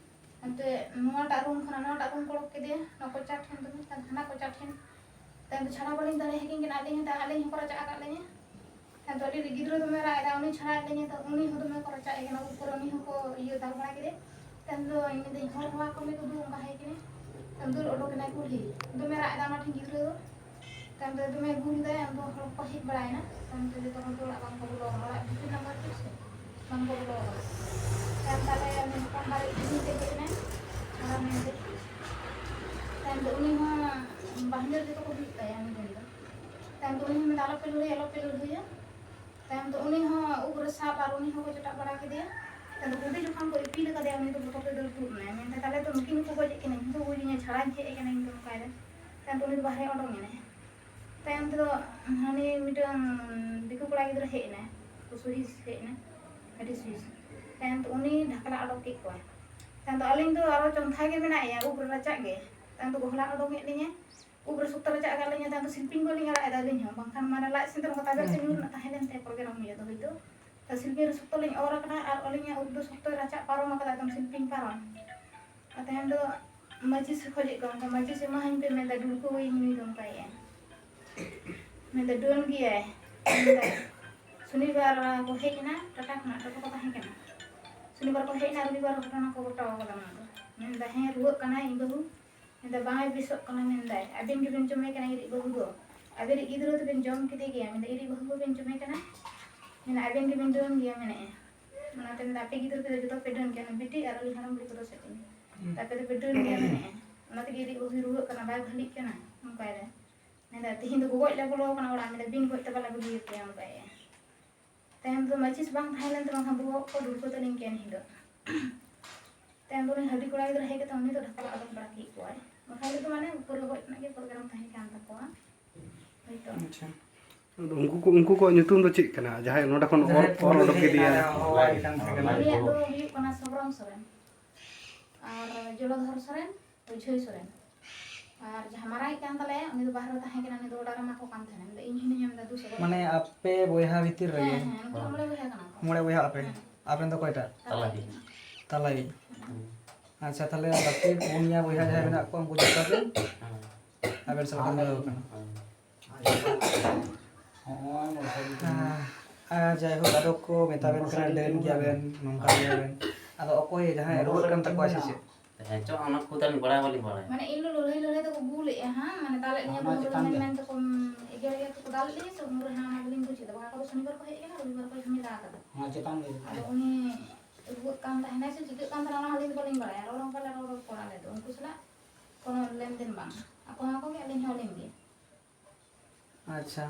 ᱚᱱᱛᱮ ᱱᱚᱣᱟᱴᱟᱜ ᱨᱩᱢ ᱠᱷᱚᱱᱟᱜ ᱱᱚᱣᱟᱴᱟᱜ ᱨᱩᱢ ᱠᱚ ᱚᱰᱚᱠ ᱠᱮᱫᱮᱭᱟ, ᱱᱚᱣᱟ ᱠᱚᱪᱟ ᱴᱷᱮᱱ ᱫᱚᱢᱮ, ᱛᱟᱭᱚᱢ ᱦᱟᱱᱟ ᱠᱚᱪᱟ ᱴᱷᱮᱱ᱾ ᱛᱟᱭᱚᱢ ᱫᱚ ᱪᱷᱟᱲᱟᱣ ᱵᱟᱹᱞᱤᱧ ᱫᱟᱲᱮ ᱟᱹᱠᱤᱱ ᱠᱟᱱᱟ, ᱟᱹᱞᱤᱧ ᱦᱚᱸ, ᱟᱹᱞᱤᱧ ᱦᱚᱸᱠᱚ ᱨᱟᱪᱟᱜ ᱟᱠᱟᱫ ᱞᱤᱧᱟ᱾ ᱛᱟᱭᱚᱢ ᱫᱚ ᱟᱹᱰᱤ ᱜᱤᱫᱽᱨᱟᱹ ᱫᱚᱢᱮ ᱨᱟᱜ ᱮᱫᱟ, ᱩᱱᱤ ᱪᱷᱟᱲᱟᱣᱮᱫ ᱞᱤᱧᱟ, ᱛᱚ ᱩᱱᱤ ᱦᱚᱸ ᱫᱚᱢᱮ ᱠᱚ ᱨᱟᱪᱟᱜ ᱮ ᱠᱟᱱᱟ, ᱩᱵ ᱠᱚᱨᱮ ᱩᱱᱤ ᱦᱚᱸᱠᱚ ᱤᱭᱟᱹ ᱫᱟᱞ ᱵᱟᱲᱟ ᱠᱮᱫᱮ᱾ ᱛᱟᱭᱚᱢ ᱫᱚ ᱤᱧ ᱢᱮᱱᱫᱟᱹᱧ, "ᱦᱚᱲ ᱦᱚᱦᱚ ᱟᱠᱚ ᱢᱮ, ᱩᱫᱩᱜ ᱚᱱᱠᱟ ᱦᱮᱡ ᱠᱟᱱᱟ᱾" ᱛᱟᱭᱚᱢ ᱫᱟᱹᱲ ᱚᱰᱚᱠ ᱮᱱᱟᱭ ᱠᱩᱞᱦᱤ, ᱫᱚᱢᱮ ᱨᱟᱜ ᱮᱫᱟ ᱚᱱᱟ ᱴᱷᱮᱱ ᱜᱤᱫᱽᱨᱟᱹ ᱫᱚ᱾ ᱛᱟᱭᱚᱢ ᱛᱮ ᱫᱚᱢᱮ ᱜᱩᱞ ᱫᱟᱭ, ᱟᱫᱚ ᱦᱚᱲ ᱠᱚ ᱦᱮᱡ ᱵᱟᱲᱟᱭᱮᱱᱟ᱾ ᱛᱟᱭᱚᱢ ᱛᱮ ᱡᱚᱛᱚ ᱦᱚᱲ ᱫᱚ ᱚᱲᱟᱜ ᱵᱟᱝ ᱠᱚ ᱵᱚᱞᱚ ᱠᱟᱱᱟ, ᱚᱲᱟᱜ ᱵᱷᱤᱛᱤᱨ ᱱᱟᱢᱵᱟᱨ ᱪᱮᱫ ᱥᱮ ᱵᱟᱝ ᱠᱚ ᱵᱚᱞᱚ ᱠᱟᱱᱟ᱾ ᱛᱟᱭᱚᱢ ᱛᱟᱦᱞᱮ ᱩᱱᱤ ᱦᱚᱯᱚᱱ ᱵᱟᱨᱮ ᱤᱫᱤ ᱛᱮ ᱦᱮᱡ ᱮᱱᱟᱭ, ᱦᱟᱲᱟᱢ ᱢᱮᱱᱛᱮ᱾ ᱛᱟᱭᱚᱢ ᱛᱮ ᱩᱱᱤ ᱦᱚᱸ ᱵᱟᱦᱧᱟᱨ ᱡᱚᱛᱚ ᱠᱚ ᱦᱩᱭᱩᱜ ᱛᱟᱭᱟ ᱩᱱᱤ ᱨᱮᱱ ᱫᱚ᱾ ᱛᱟᱭᱚᱢ ᱛᱮ ᱩᱱᱤ ᱦᱚᱸ ᱢᱮᱱᱫᱟ, "ᱟᱞᱚᱯᱮ ᱞᱟᱹᱲᱦᱟᱹᱭᱟ, ᱟᱞᱚᱯᱮ ᱞᱟᱹᱲᱦᱟᱹᱭᱟ᱾" ᱛᱟᱭᱚᱢ ᱛᱮ ᱩᱱᱤ ᱦᱚᱸ ᱩᱵ ᱨᱮ ᱥᱟᱵ ᱟᱨ ᱩᱱᱤ ᱦᱚᱸᱠᱚ ᱪᱚᱴᱟᱜ ᱵᱟᱲᱟ ᱠᱮᱫᱮᱭᱟ᱾ ᱛᱟᱭᱚᱢ ᱛᱮ ᱜᱩᱰᱤ ᱡᱚᱠᱷᱚᱱ ᱠᱚ ᱤᱯᱤᱞ ᱟᱠᱟᱫᱮᱭᱟ, ᱩᱱᱤ ᱫᱚ ᱵᱚᱛᱚᱨ ᱛᱮ ᱫᱟᱹᱲ ᱛᱩᱫ ᱮᱱᱟᱭ, ᱢᱮᱱᱫᱟ, "ᱛᱟᱦᱞᱮ ᱛᱚ ᱱᱩᱠᱤᱱ ᱦᱚᱸᱠᱚ ᱜᱚᱡ ᱮᱫ ᱠᱤᱱᱟ, ᱤᱧ ᱫᱚ ᱜᱚᱡᱤᱧᱟ, ᱪᱷᱟᱲᱟᱧ ᱦᱮᱡ ᱟᱠᱟᱱᱟ, ᱤᱧ ᱫᱚ ᱱᱚᱝᱠᱟᱭᱮᱫᱟ᱾" ᱛᱟᱭᱚᱢ ᱛᱮ ᱩᱱᱤ ᱫᱚ ᱵᱟᱦᱨᱮ ᱚᱰᱚᱝ ᱮᱱᱟᱭ᱾ ᱛᱟᱭᱚᱢ ᱛᱮᱫᱚ ᱦᱟᱹᱱᱤ ᱢᱤᱫᱴᱟᱝ ᱫᱤᱠᱩ ᱠᱚᱲᱟ ᱜᱤᱫᱽᱨᱟᱹ ᱦᱮᱡ ᱮᱱᱟᱭ, ᱥᱩᱦᱤᱥ ᱦᱮᱡ ᱮᱱᱟᱭ, ᱟᱹᱰᱤ ᱥᱩᱦᱤᱥ᱾ ᱛᱟᱭᱚᱢ ᱛᱮ ᱩᱱᱤ ᱰᱷᱟᱠᱞᱟ ᱚᱰᱚᱠ ᱠᱮᱫ ᱠᱚᱣᱟᱭ᱾ ᱛᱟᱭᱚᱢ ᱛᱮ ᱟᱹᱞᱤᱧ ᱫᱚ ᱟᱨᱚ ᱪᱚᱸᱫᱷᱟ ᱜᱮ ᱢᱮᱱᱟᱜ ᱭᱟ, ᱩᱵ ᱨᱮ ᱨᱟᱪᱟᱜ ᱜᱮ᱾ ᱛᱟᱭᱚᱢ ᱛᱮ ᱜᱚᱦᱞᱟ ᱚᱰᱚᱠ ᱮᱫ ᱞᱤᱧᱟᱹ, ᱩᱵ ᱨᱮ ᱥᱚᱠᱛᱚ ᱨᱟᱪᱟᱜ ᱟᱠᱟᱫ ᱞᱤᱧᱟᱹ᱾ ᱛᱟᱭᱚᱢ ᱛᱮ ᱥᱤᱞᱯᱤᱧ ᱠᱚ ᱞᱤᱧ ᱟᱲᱟᱜ ᱮᱫᱟ ᱟᱹᱞᱤᱧ ᱦᱚᱸ, ᱵᱟᱝᱠᱷᱟᱱ ᱢᱟᱱᱮ ᱞᱟᱡ ᱥᱮᱱ ᱛᱮ ᱱᱚᱝᱠᱟ ᱛᱟᱵᱮᱨ ᱛᱮ ᱧᱩᱨ ᱨᱮᱱᱟᱜ ᱛᱟᱦᱮᱸ ᱞᱮᱱ ᱛᱟᱭᱟ ᱯᱨᱳᱜᱨᱟᱢ ᱦᱤᱞᱳᱜ ᱫᱚ ᱦᱳᱭᱛᱳ᱾ ᱛᱚ ᱥᱤᱞᱯᱤᱧ ᱨᱮ ᱥᱚᱠᱛᱚ ᱞᱤᱧ ᱚᱨ ᱟᱠᱟᱫᱟ ᱟᱨ ᱟᱹᱞᱤᱧᱟᱜ ᱩᱵ ᱫᱚ ᱥᱚᱠᱛᱚᱭ ᱨᱟᱪᱟᱜ ᱯᱟᱨᱚᱢ ᱟᱠᱟᱫᱟ, ᱮᱠᱫᱚᱢ ᱥᱤᱞᱯᱤᱧ ᱯᱟᱨᱚᱢ᱾ ᱟᱨ ᱛᱟᱭᱚᱢ ᱫᱚ ᱢᱟᱹᱪᱤᱥ ᱮ ᱠᱷᱚᱡᱮᱫ ᱠᱚᱣᱟ, ᱚᱱᱠᱟ ᱢᱟᱹᱪᱤᱥ ᱮᱢᱟᱦᱟᱹᱧ ᱯᱮ ᱢᱮᱱᱫᱟ, ᱰᱩᱞᱠᱟᱹᱣᱟᱹᱧ ᱱᱩᱭ ᱫᱚ ᱚᱱᱠᱟᱭᱮᱫᱼᱟ᱾ ᱢᱮᱱᱫᱟ ᱰᱟᱹᱱ ᱜᱮᱭᱟᱭ᱾ ᱢᱮᱱᱫᱟ ᱥᱚᱱᱤᱵᱟᱨ ᱠᱚ ᱦᱮᱡ ᱮᱱᱟ ᱴᱟᱴᱟ ᱠᱷᱚᱱᱟᱜ, ᱴᱟᱴᱟ ᱠᱚ ᱛᱟᱦᱮᱸ ᱠᱟᱱᱟ᱾ ᱥᱚᱱᱤᱵᱟᱨ ᱠᱚ ᱦᱮᱡ ᱮᱱᱟ, ᱨᱚᱵᱤᱵᱟᱨ ᱜᱷᱚᱴᱚᱱᱟ ᱠᱚ ᱜᱷᱚᱴᱟᱣ ᱠᱟᱫᱟ ᱱᱚᱣᱟ ᱫᱚ᱾ ᱢᱮᱱᱫᱟ ᱦᱮᱸ ᱨᱩᱣᱟᱹᱜ ᱠᱟᱱᱟᱭ ᱤᱧ ᱵᱟᱹᱦᱩ᱾ ᱢᱮᱱᱫᱟ ᱵᱟᱝ ᱵᱮᱥᱚᱜ ᱠᱟᱱᱟ, ᱢᱮᱱᱫᱟᱭ ᱟᱵᱮᱱ ᱜᱮᱵᱮᱱ ᱡᱚᱢᱮ ᱠᱟᱱᱟ ᱤᱧᱤᱡ ᱵᱟᱹᱦᱩ ᱫᱚ, ᱟᱵᱮᱱᱤᱡ ᱜᱤᱫᱽᱨᱟᱹ ᱫᱚᱵᱮᱱ ᱡᱚᱢ ᱠᱮᱫᱮ ᱜᱮᱭᱟ᱾ ᱢᱮᱱᱫᱟ ᱤᱧᱤᱡ ᱵᱟᱹᱦᱩ ᱵᱟᱵᱮᱱ ᱡᱚᱢᱮ ᱠᱟᱱᱟ, ᱢᱮᱱᱫᱟ ᱟᱵᱮᱱ ᱜᱮᱵᱮᱱ ᱰᱟᱹᱱ ᱜᱮᱭᱟ ᱢᱮᱱᱮᱫᱼᱟ᱾ ᱚᱱᱟᱛᱮ ᱢᱮᱱᱫᱟ ᱟᱯᱮ ᱜᱤᱫᱽᱨᱟᱹ ᱯᱤᱫᱽᱨᱟᱹ ᱡᱚᱛᱚ ᱯᱮ ᱰᱟᱹᱱ ᱜᱮᱭᱟ, ᱵᱤᱴᱤ ᱟᱨ ᱟᱹᱞᱤᱧ ᱦᱟᱲᱟᱢ ᱵᱩᱲᱦᱤ ᱠᱚᱫᱚ ᱥᱮ ᱛᱤᱧ ᱟᱯᱮ ᱫᱚᱯᱮ ᱰᱟᱹᱱ ᱜᱮᱭᱟ ᱢᱮᱱᱮᱫᱼᱟ᱾ ᱚᱱᱟ ᱛᱮᱜᱮ ᱤᱧᱤᱡ ᱵᱟᱹᱦᱩᱭ ᱨᱩᱣᱟᱹᱜ ᱠᱟᱱᱟ, ᱵᱟᱭ ᱵᱷᱟᱹᱞᱤᱜ ᱠᱟᱱᱟ, ᱚᱱᱠᱟᱭ ᱫᱟᱭ᱾ ᱢᱮᱱᱫᱟ ᱛᱤᱦᱤᱧ ᱫᱚ ᱜᱚᱜᱚᱡ ᱞᱮ ᱵᱚᱞᱚ ᱠᱟᱱᱟ ᱚᱲᱟᱜ, ᱢᱮᱱᱫᱟ ᱵᱤᱱ ᱜᱚᱡ ᱛᱮ ᱵᱟᱞᱮ ᱵᱟᱹᱜᱤᱭᱟᱯᱮᱭᱟ, ᱚᱱᱠᱟᱭᱮᱫᱼᱟ᱾ ᱛᱟᱭᱚᱢ ᱫᱚ ᱢᱟᱹᱪᱤᱥ ᱵᱟᱝ ᱛᱟᱦᱮᱸ ᱞᱮᱱ ᱛᱮ ᱵᱟᱝᱠᱷᱟᱱ ᱵᱚᱦᱚᱜ ᱠᱚ ᱰᱩᱲᱠᱟᱹ ᱛᱟᱹᱞᱤᱧ ᱠᱮᱭᱟ ᱮᱱ ᱦᱤᱞᱳᱜ᱾ ᱛᱟᱭᱚᱢ ᱫᱚ ᱩᱱᱤ ᱦᱟᱹᱰᱤ ᱠᱚᱲᱟ ᱜᱤᱫᱽᱨᱟᱹ ᱦᱮᱡ ᱠᱟᱛᱮ ᱩᱱᱤ ᱫᱚ ᱰᱷᱟᱠᱟ ᱚᱰᱚᱠ ᱵᱟᱲᱟ ᱠᱮᱫ ᱠᱚᱣᱟᱭ᱾ ᱵᱟᱠᱷᱟᱱ ᱦᱤᱞᱳᱜ ᱫᱚ ᱢᱟᱱᱮ ᱯᱩᱨᱟᱹ ᱜᱚᱡ ᱨᱮᱱᱟᱜ ᱜᱮ ᱯᱨᱳᱜᱨᱟᱢ ᱛᱟᱦᱮᱸ ᱠᱟᱱ ᱛᱟᱠᱚᱣᱟ᱾ ᱦᱳᱭᱛᱳ᱾ ᱟᱪᱪᱷᱟ᱾ ᱟᱫᱚ ᱩᱱᱠᱩ ᱠᱚ, ᱩᱱᱠᱩ ᱠᱚᱣᱟᱜ ᱧᱩᱛᱩᱢ ᱫᱚ ᱪᱮᱫ ᱠᱟᱱᱟ? ᱡᱟᱦᱟᱸᱭ ᱱᱚᱰᱮ ᱠᱷᱚᱱ ᱚᱨ, ᱡᱟᱦᱟᱸᱭ ᱚᱨ ᱯᱩᱭᱞᱩ ᱚᱰᱚᱠ ᱠᱮᱫᱮᱭᱟ᱾ ᱦᱚᱦᱚᱣᱟᱭ ᱠᱟᱱ ᱛᱟᱦᱮᱸ ᱠᱟᱱᱟ᱾ ᱩᱱᱤᱭᱟᱜ ᱫᱚ ᱦᱩᱭᱩᱜ ᱠᱟᱱᱟ ᱥᱚᱵᱨᱚᱢ ᱥᱚᱨᱮᱱ ᱟᱨ ᱡᱚᱞᱚᱫᱷᱚᱨ ᱥᱚᱨᱮᱱ, ᱵᱩᱡᱷᱟᱹᱣ ᱥᱚᱨᱮᱱ᱾ ᱟᱨ ᱡᱟᱦᱟᱸ ᱢᱟᱨᱟᱝᱤᱡ ᱠᱟᱱ ᱛᱟᱞᱮᱭᱟ, ᱩᱱᱤ ᱫᱚ ᱵᱟᱦᱨᱮ ᱨᱮ ᱛᱟᱦᱮᱸ ᱠᱟᱱᱟ, ᱩᱱᱤ ᱫᱚ ᱚᱰᱟᱨ ᱮᱢᱟ ᱠᱚ ᱠᱟᱱ ᱛᱟᱦᱮᱱᱟ᱾ ᱢᱮᱱᱫᱟ, "ᱤᱧ ᱦᱤᱱᱟᱹᱧᱟ", ᱢᱮᱱᱫᱟ, "ᱫᱩ ᱥᱚ ᱴᱟᱠᱟ᱾" ᱢᱟᱱᱮ ᱟᱯᱮ ᱵᱚᱭᱦᱟ ᱵᱷᱤᱛᱤᱨ ᱨᱮᱜᱮ? ᱦᱮᱸ, ᱦᱮᱸ, ᱩᱱᱠᱩ ᱫᱚ ᱢᱚᱬᱮ ᱵᱚᱭᱦᱟ ᱠᱟᱱᱟ ᱠᱚ᱾ ᱢᱚᱬᱮ ᱵᱚᱭᱦᱟ ᱟᱯᱮ? ᱦᱮᱸ᱾ ᱟᱵᱮᱱ ᱫᱚ ᱚᱠᱚᱭᱴᱟᱜ? ᱛᱟᱞᱟᱭᱤᱡ᱾ ᱛᱟᱞᱟᱭᱤᱡ᱾ ᱦᱩᱸ᱾ ᱟᱪᱪᱷᱟ, ᱛᱟᱦᱞᱮ ᱵᱟᱹᱠᱤ ᱯᱩᱱᱭᱟ ᱵᱚᱭᱦᱟ ᱡᱟᱦᱟᱸᱭ ᱢᱮᱱᱟᱜ ᱠᱚᱣᱟ, ᱩᱱᱠᱩ ᱡᱚᱛᱚ ᱜᱮ ᱦᱮᱸ᱾ ᱟᱵᱮᱱ ᱥᱟᱞᱟᱜ ᱠᱚ ᱢᱤᱞᱟᱹᱣ ᱠᱟᱱᱟ? ᱦᱮᱸ᱾ ᱟᱨ ᱡᱟᱭᱦᱳᱠ, ᱟᱫᱚ ᱠᱚ ᱢᱮᱛᱟ ᱵᱮᱱ ᱠᱟᱱᱟ, "ᱰᱟᱹᱱ ᱜᱮᱭᱟ ᱵᱮᱱ, ᱱᱚᱝᱠᱟ ᱜᱮᱭᱟ ᱵᱮᱱ᱾" ᱟᱫᱚ ᱚᱠᱚᱭ ᱡᱟᱦᱟᱸᱭ ᱨᱩᱣᱟᱹᱜ ᱠᱟᱱ ᱛᱟᱠᱚᱣᱟ ᱥᱮ ᱪᱮᱫ? ᱦᱮᱸ ᱪᱚ, ᱚᱱᱟ ᱠᱚ ᱛᱟᱹᱞᱤᱧ ᱵᱟᱲᱟᱭ ᱵᱟᱹᱞᱤᱧ ᱵᱟᱲᱟᱭᱟ᱾ ᱢᱟᱱᱮ ᱤᱧ ᱞᱚᱞᱚ ᱞᱟᱹᱲᱦᱟᱹᱭ ᱞᱟᱹᱲᱦᱟᱹᱭ ᱛᱮᱠᱚ ᱜᱩᱞᱮᱜᱼᱟ ᱦᱟᱸᱜ, ᱢᱟᱱᱮ ᱫᱟᱞᱮᱫ ᱞᱤᱧᱟ ᱠᱚ, ᱚᱱᱟ ᱢᱩᱨᱩ ᱪᱮᱛᱟᱱ ᱢᱮᱱ ᱨᱮ᱾ ᱢᱮᱱ ᱛᱮᱠᱚ ᱮᱜᱮᱨᱮᱜᱼᱟ ᱠᱚ, ᱫᱟᱞᱮᱫ ᱞᱤᱧᱟ ᱥᱮ ᱢᱩᱨᱩ ᱦᱟᱸᱜ, ᱚᱱᱟ ᱜᱮᱞᱤᱧ ᱵᱩᱡ ᱠᱮᱫᱟ᱾ ᱵᱟᱠᱷᱟᱱ ᱠᱚᱫᱚ ᱥᱚᱱᱤᱵᱟᱨ ᱠᱚ ᱦᱮᱡ ᱞᱮᱱᱟ, ᱨᱚᱵᱤᱵᱟᱨ ᱠᱚ ᱡᱷᱟᱢᱮᱞᱟ ᱟᱠᱟᱫᱟ᱾ ᱚᱱᱟ ᱪᱮᱛᱟᱱ ᱨᱮ᱾ ᱟᱫᱚ ᱩᱱᱤ ᱨᱩᱣᱟᱹᱜ ᱠᱟᱱ ᱛᱟᱦᱮᱱᱟᱭ ᱥᱮ ᱪᱤᱠᱟᱹᱜ ᱠᱟᱱ ᱛᱟᱦᱮᱱᱟ, ᱚᱱᱟ ᱦᱚᱸ ᱟᱹᱞᱤᱧ ᱫᱚ ᱵᱟᱹᱞᱤᱧ ᱵᱟᱲᱟᱭᱟ᱾ ᱨᱚᱲ ᱦᱚᱸ ᱵᱟᱞᱮ ᱨᱚᱲ ᱨᱚᱯᱚᱲᱟ ᱟᱞᱮ ᱫᱚ᱾ ᱩᱱᱠᱩ ᱥᱟᱞᱟᱜ ᱠᱳᱱᱳ ᱞᱮᱱᱫᱮᱱ ᱵᱟᱝ᱾ ᱟᱠᱚ ᱦᱚᱸ ᱟᱠᱚ ᱜᱮ, ᱟᱹᱞᱤᱧ ᱦᱚᱸ ᱟᱹᱞᱤᱧ ᱜᱮ᱾ ᱟᱪᱪᱷᱟ,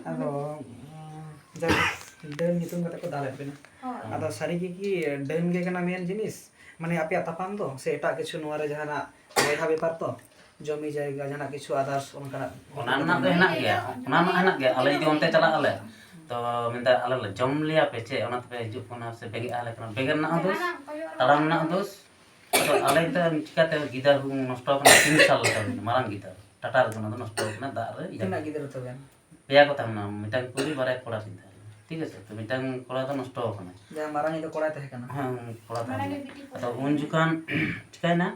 ᱟᱫᱚ, ᱩᱸ, ᱡᱟᱭᱦᱳᱠ, ᱰᱟᱹᱱ ᱧᱩᱛᱩᱢ ᱠᱟᱛᱮ ᱠᱚ ᱫᱟᱞᱮᱫ ᱵᱮᱱᱟ᱾ ᱦᱳᱭ᱾ ᱟᱫᱚ ᱥᱟᱹᱨᱤ ᱜᱮ ᱠᱤ ᱰᱟᱹᱱ ᱜᱮ ᱠᱟᱱᱟ ᱢᱮᱱ ᱡᱤᱱᱤᱥ? ᱢᱟᱱᱮ ᱟᱯᱮᱭᱟᱜ ᱛᱟᱯᱟᱢ ᱫᱚ ᱥᱮ ᱮᱴᱟᱜ ᱠᱤᱪᱷᱩ ᱱᱚᱣᱟ ᱨᱮ ᱡᱟᱦᱟᱱᱟᱜ ᱵᱚᱭᱦᱟ ᱵᱮᱯᱟᱨ ᱛᱚ? ᱡᱚᱢᱤ ᱡᱟᱭᱜᱟ ᱡᱟᱦᱟᱱᱟᱜ ᱠᱤᱪᱷᱩ others ᱚᱱᱠᱟᱱᱟᱜ? ᱚᱱᱟ ᱨᱮᱱᱟᱜ ᱫᱚ ᱦᱮᱱᱟᱜ ᱜᱮᱭᱟ, ᱚᱱᱟ ᱢᱟ ᱦᱮᱱᱟᱜ ᱜᱮᱭᱟ᱾ ᱟᱞᱮ ᱡᱩᱫᱤ ᱚᱱᱛᱮ ᱪᱟᱞᱟᱜ ᱟᱞᱮ, ᱛᱚ ᱢᱮᱱᱫᱟ ᱟᱞᱮ ᱞᱮ ᱡᱚᱢ ᱞᱮᱭᱟ ᱯᱮ ᱪᱮᱫ? ᱚᱱᱟ ᱛᱮᱯᱮ ᱦᱤᱡᱩᱜ ᱠᱟᱱᱟ ᱥᱮ ᱵᱮᱸᱜᱮᱫ ᱟᱞᱮ ᱠᱟᱱᱟ? ᱵᱮᱸᱜᱮᱫ ᱨᱮᱱᱟᱜ ᱦᱚᱸ ᱫᱳᱥ, ᱛᱟᱲᱟᱢ ᱨᱮᱱᱟᱜ ᱦᱚᱸ ᱫᱳᱥ᱾ ᱟᱫᱚ ᱟᱞᱮ ᱫᱚ ᱪᱤᱠᱟᱹᱛᱮ ᱜᱤᱫᱟᱹᱨ ᱱᱚᱥᱴᱚ ᱟᱠᱟᱱᱟ, ᱛᱤᱱ ᱥᱟᱞ ᱞᱮᱠᱟ ᱦᱩᱭᱱᱟ, ᱢᱟᱨᱟᱝ ᱜᱤᱫᱟᱹᱨ᱾ ᱴᱟᱴᱟ ᱨᱮ ᱚᱱᱟ ᱫᱚ ᱱᱚᱥᱴᱚ ᱟᱠᱟᱱᱟ, ᱫᱟᱜ ᱨᱮ ᱤᱭᱟᱹ᱾ ᱛᱤᱱᱟᱹᱜ ᱜᱤᱫᱽᱨᱟᱹ ᱛᱟᱵᱮᱱ? ᱯᱮᱭᱟ ᱠᱚ ᱛᱟᱦᱮᱸ ᱞᱮᱱᱟ, ᱢᱤᱫᱴᱟᱝ ᱠᱩᱲᱤ, ᱵᱟᱨᱭᱟ ᱠᱚᱲᱟ ᱠᱤᱱ ᱛᱟᱦᱮᱸ ᱞᱮᱱᱟ, ᱴᱷᱤᱠ ᱟᱪᱷᱮ? ᱛᱚ ᱢᱤᱫᱴᱟᱝ ᱠᱚᱲᱟ ᱫᱚ ᱱᱚᱥᱴᱚ ᱟᱠᱟᱱᱟᱭ᱾ ᱡᱟᱦᱟᱸ ᱢᱟᱨᱟᱝ ᱤᱡ ᱫᱚ ᱠᱚᱲᱟᱭ ᱛᱟᱦᱮᱸ ᱠᱟᱱᱟ? ᱦᱮᱸ, ᱠᱚᱲᱟ ᱛᱟᱦᱮᱸ ᱞᱮᱱᱟ᱾ ᱟᱫᱚ ᱩᱱ ᱡᱚᱠᱷᱚᱱ ᱪᱤᱠᱟᱹᱭᱮᱱᱟ,